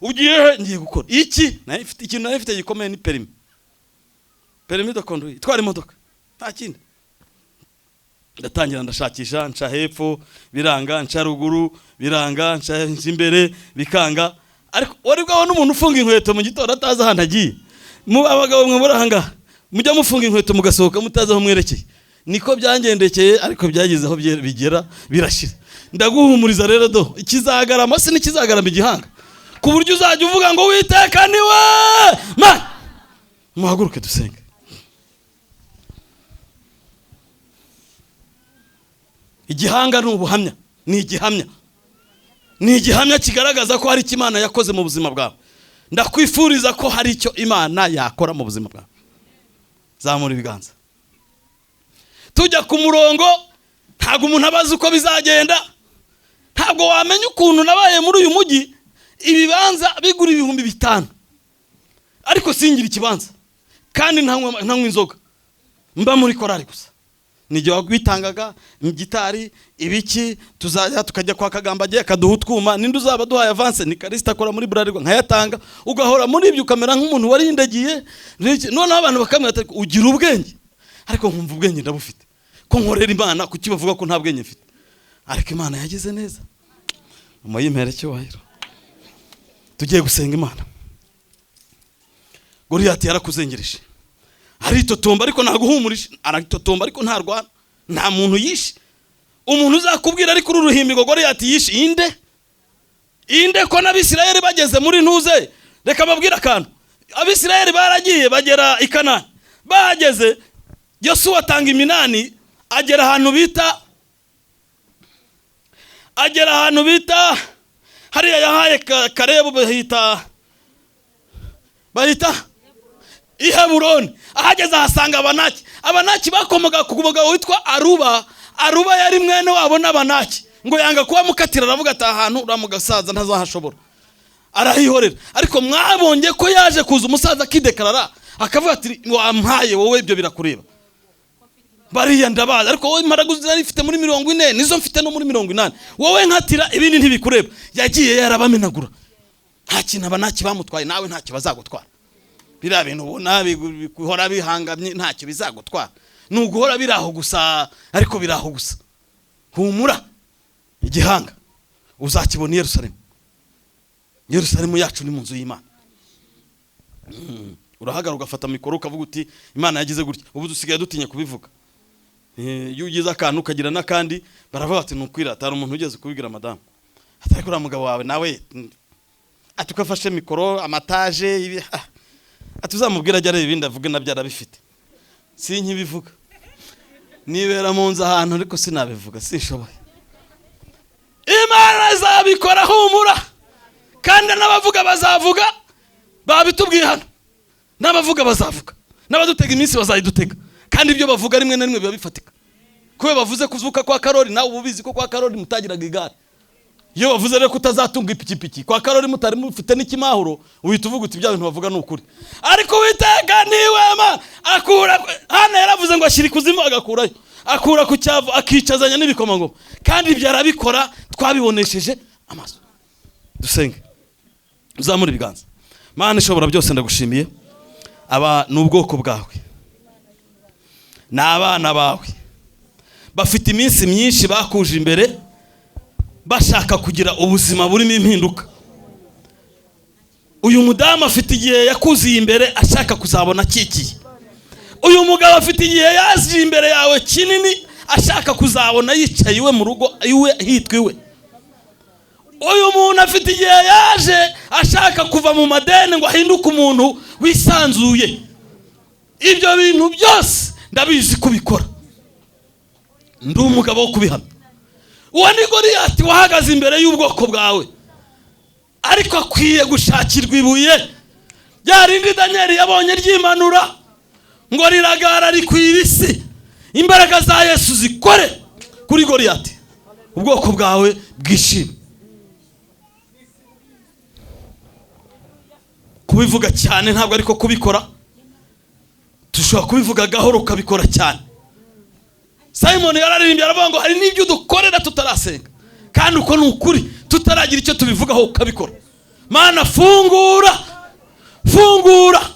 Ugiye he? Ngiye gukora iki? Ikintu nari mfite gikomeye ni perimi, perimi de conduire, itwara imodoka, nta kindi. Ndatangira ndashakisha, nca hepfo biranga, nca ruguru biranga, nca imbere bikanga. Ariko wari bwabona umuntu ufunga inkweto mu gitondo atazi ahantu agiye? Mu abagabo mwe muri aha ngaha mujya mufunga inkweto mugasohoka mutazi aho mwerekeye. Niko byangendekeye, ariko byageze aho bigera birashira. Ndaguhumuriza rero do, ikizagarama si n'ikizagarama igihanga, ku buryo uzajya uvuga ngo Uwiteka niwe Mana. Muhaguruke dusenge. Igihanga ni ubuhamya, ni igihamya, ni igihamya kigaragaza ko hari icyo Imana yakoze mu buzima bwawe. Ndakwifuriza ko hari icyo Imana yakora mu buzima bwawe. Zamura ibiganza. Tujya ku murongo, ntabwo umuntu aba azi uko bizagenda. Ntabwo wamenya ukuntu nabaye muri uyu mujyi ibibanza bigura 5000, ariko singira ikibanza, kandi ntanywa inzoga, mba muri korari gusa. Nijye wabitangaga, gitari, ibiki. Tuzajya tukajya kwa Kagamba, agiye akaduha utwuma. Ninde uzaba aduhaye avance? Ni Karisita, akora muri Bralirwa, nkayatanga. Ugahora muri ibyo, ukamera nk'umuntu warindagiye. Noneho abantu bakamwira ati ugira ubwenge, ariko nkumva ubwenge ndabufite, ko nkorera Imana, kuki bavuga ko nta bwenge mfite? Ariko Imana yagize neza, muyimpere icyubahiro. Tugiye gusenga Imana. Goriyati yarakuzengereje, aritotomba ariko ntaguhumurije, aritotomba ariko ntarwana, nta muntu yishe. Umuntu uzakubwira ariko uru ruhimbi ngo Goriyati yishe inde? Inde? Ko n'Abisirayeli bageze muri ntuze, reka babwire akantu. Abisirayeli baragiye bagera i Kanani, bahageze Yosuwa atanga iminani, agera ahantu bita hariya yahaye Karebu, bahita i Heburoni. Ahageze ahasanga Abanaki. Abanaki bakomoka ku mugabo witwa Aruba. Aruba yari mwene wabo n'Abanaki. Ngo yanga kuba mukatira, aravuga ati ahantu uriya mugasaza ntazahashobora, arahihorera. Ariko mwabonye ko yaje kuza umusaza akidekarara, akavuga ati wampaye wowe, ibyo birakureba, bariya ndabazi, ariko wowe imparaguzi nari mfite muri 40 nizo mfite no muri 80, wowe nkatira, ibindi ntibikureba. Yagiye yarabamenagura, nta kintu Abanaki bamutwaye. Nawe ntacyo bazagutwara. Biriya bintu ubona bihora bihangamye ntacyo bizagutwara, ni uguhora biri aho gusa, ariko biri aho gusa. Humura, igihanga uzakibona i Yerusalemu. Yerusalemu yacu ni mu nzu y'Imana. Urahagarara ugafata mikoro ukavuga uti Imana yagize gutya. Ubu dusigaye dutinya kubivuga. Iyo ugize akantu ukagira n'akandi, baravuga bati ni ukwirata. Hari umuntu ugeze kubibwira madamu, atari kuriya mugabo wawe nawe, ati uko afashe mikoro amataje ibi, ati uzamubwira ajya areba ibindi avuge, nabyo arabifite. Sinkibivuga, nibera mu nzu ahantu, ariko sinabivuga, sinshoboye. Imana izabikora, humura. Kandi n'abavuga bazavuga, babitubwiye hano, n'abavuga bazavuga, n'abadutega iminsi bazayidutega. Kandi ibyo bavuga rimwe na rimwe biba bifatika. Kubera bavuze kuzuka kwa Karori, nawe uba ubizi ko kwa Karori mutagiraga igare. Iyo bavuze rero ko utazatunga ipikipiki, kwa Karori mutari mufite n'ikimahuro, uhita uvuga uti bya bintu bavuga ni ukuri. Ariko Uwiteka niwema, akura hano yaravuze ngo ashyira ikuzimu agakurayo, akura ku cyavu akicazanya n'ibikomangoma. Kandi ibyo arabikora, twabibonesheje amaso. Dusenge, uzamure ibiganza. Mana ishobora byose, ndagushimiye. Aba ni ubwoko bwawe, ni abana bawe, bafite iminsi myinshi bakuje imbere bashaka kugira ubuzima burimo impinduka. Uyu mudamu afite igihe yakuziye imbere ashaka kuzabona akikiye. Uyu mugabo afite igihe yaziye imbere yawe kinini ashaka kuzabona yicaye iwe mu rugo, iwe hitwa iwe. Uyu muntu afite igihe yaje ashaka kuva mu madeni ngo ahinduke umuntu wisanzuye. Ibyo bintu byose ndabizi kubikora, ndi umugabo wo kubihamya. Uwo ni Goriyati wahagaze imbere y'ubwoko bwawe, ariko akwiye gushakirwa ibuye rya rindi Daniyeli yabonye ryimanura ngo riragara rikwira isi. Imbaraga za Yesu zikore kuri Goriyati, ubwoko bwawe bwishime. Kubivuga cyane ntabwo ariko kubikora, dushobora kubivuga gahoro ukabikora cyane. Simon yararirimbye aravuga ngo hari n'ibyo dukorera tutarasenga, kandi uko ni ukuri, tutaragira icyo tubivugaho ukabikora. Mana fungura, fungura.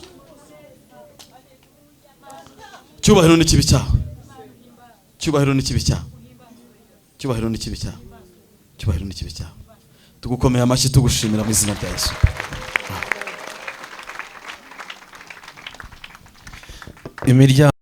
Cyubahiro n'ikibi cyawe, cyubahiro n'ikibi cyawe, cyubahiro n'ikibi cyawe, cyubahiro n'ikibi cyawe. Tugukomeye amashyi, tugushimira mu izina rya Yesu. Imiryango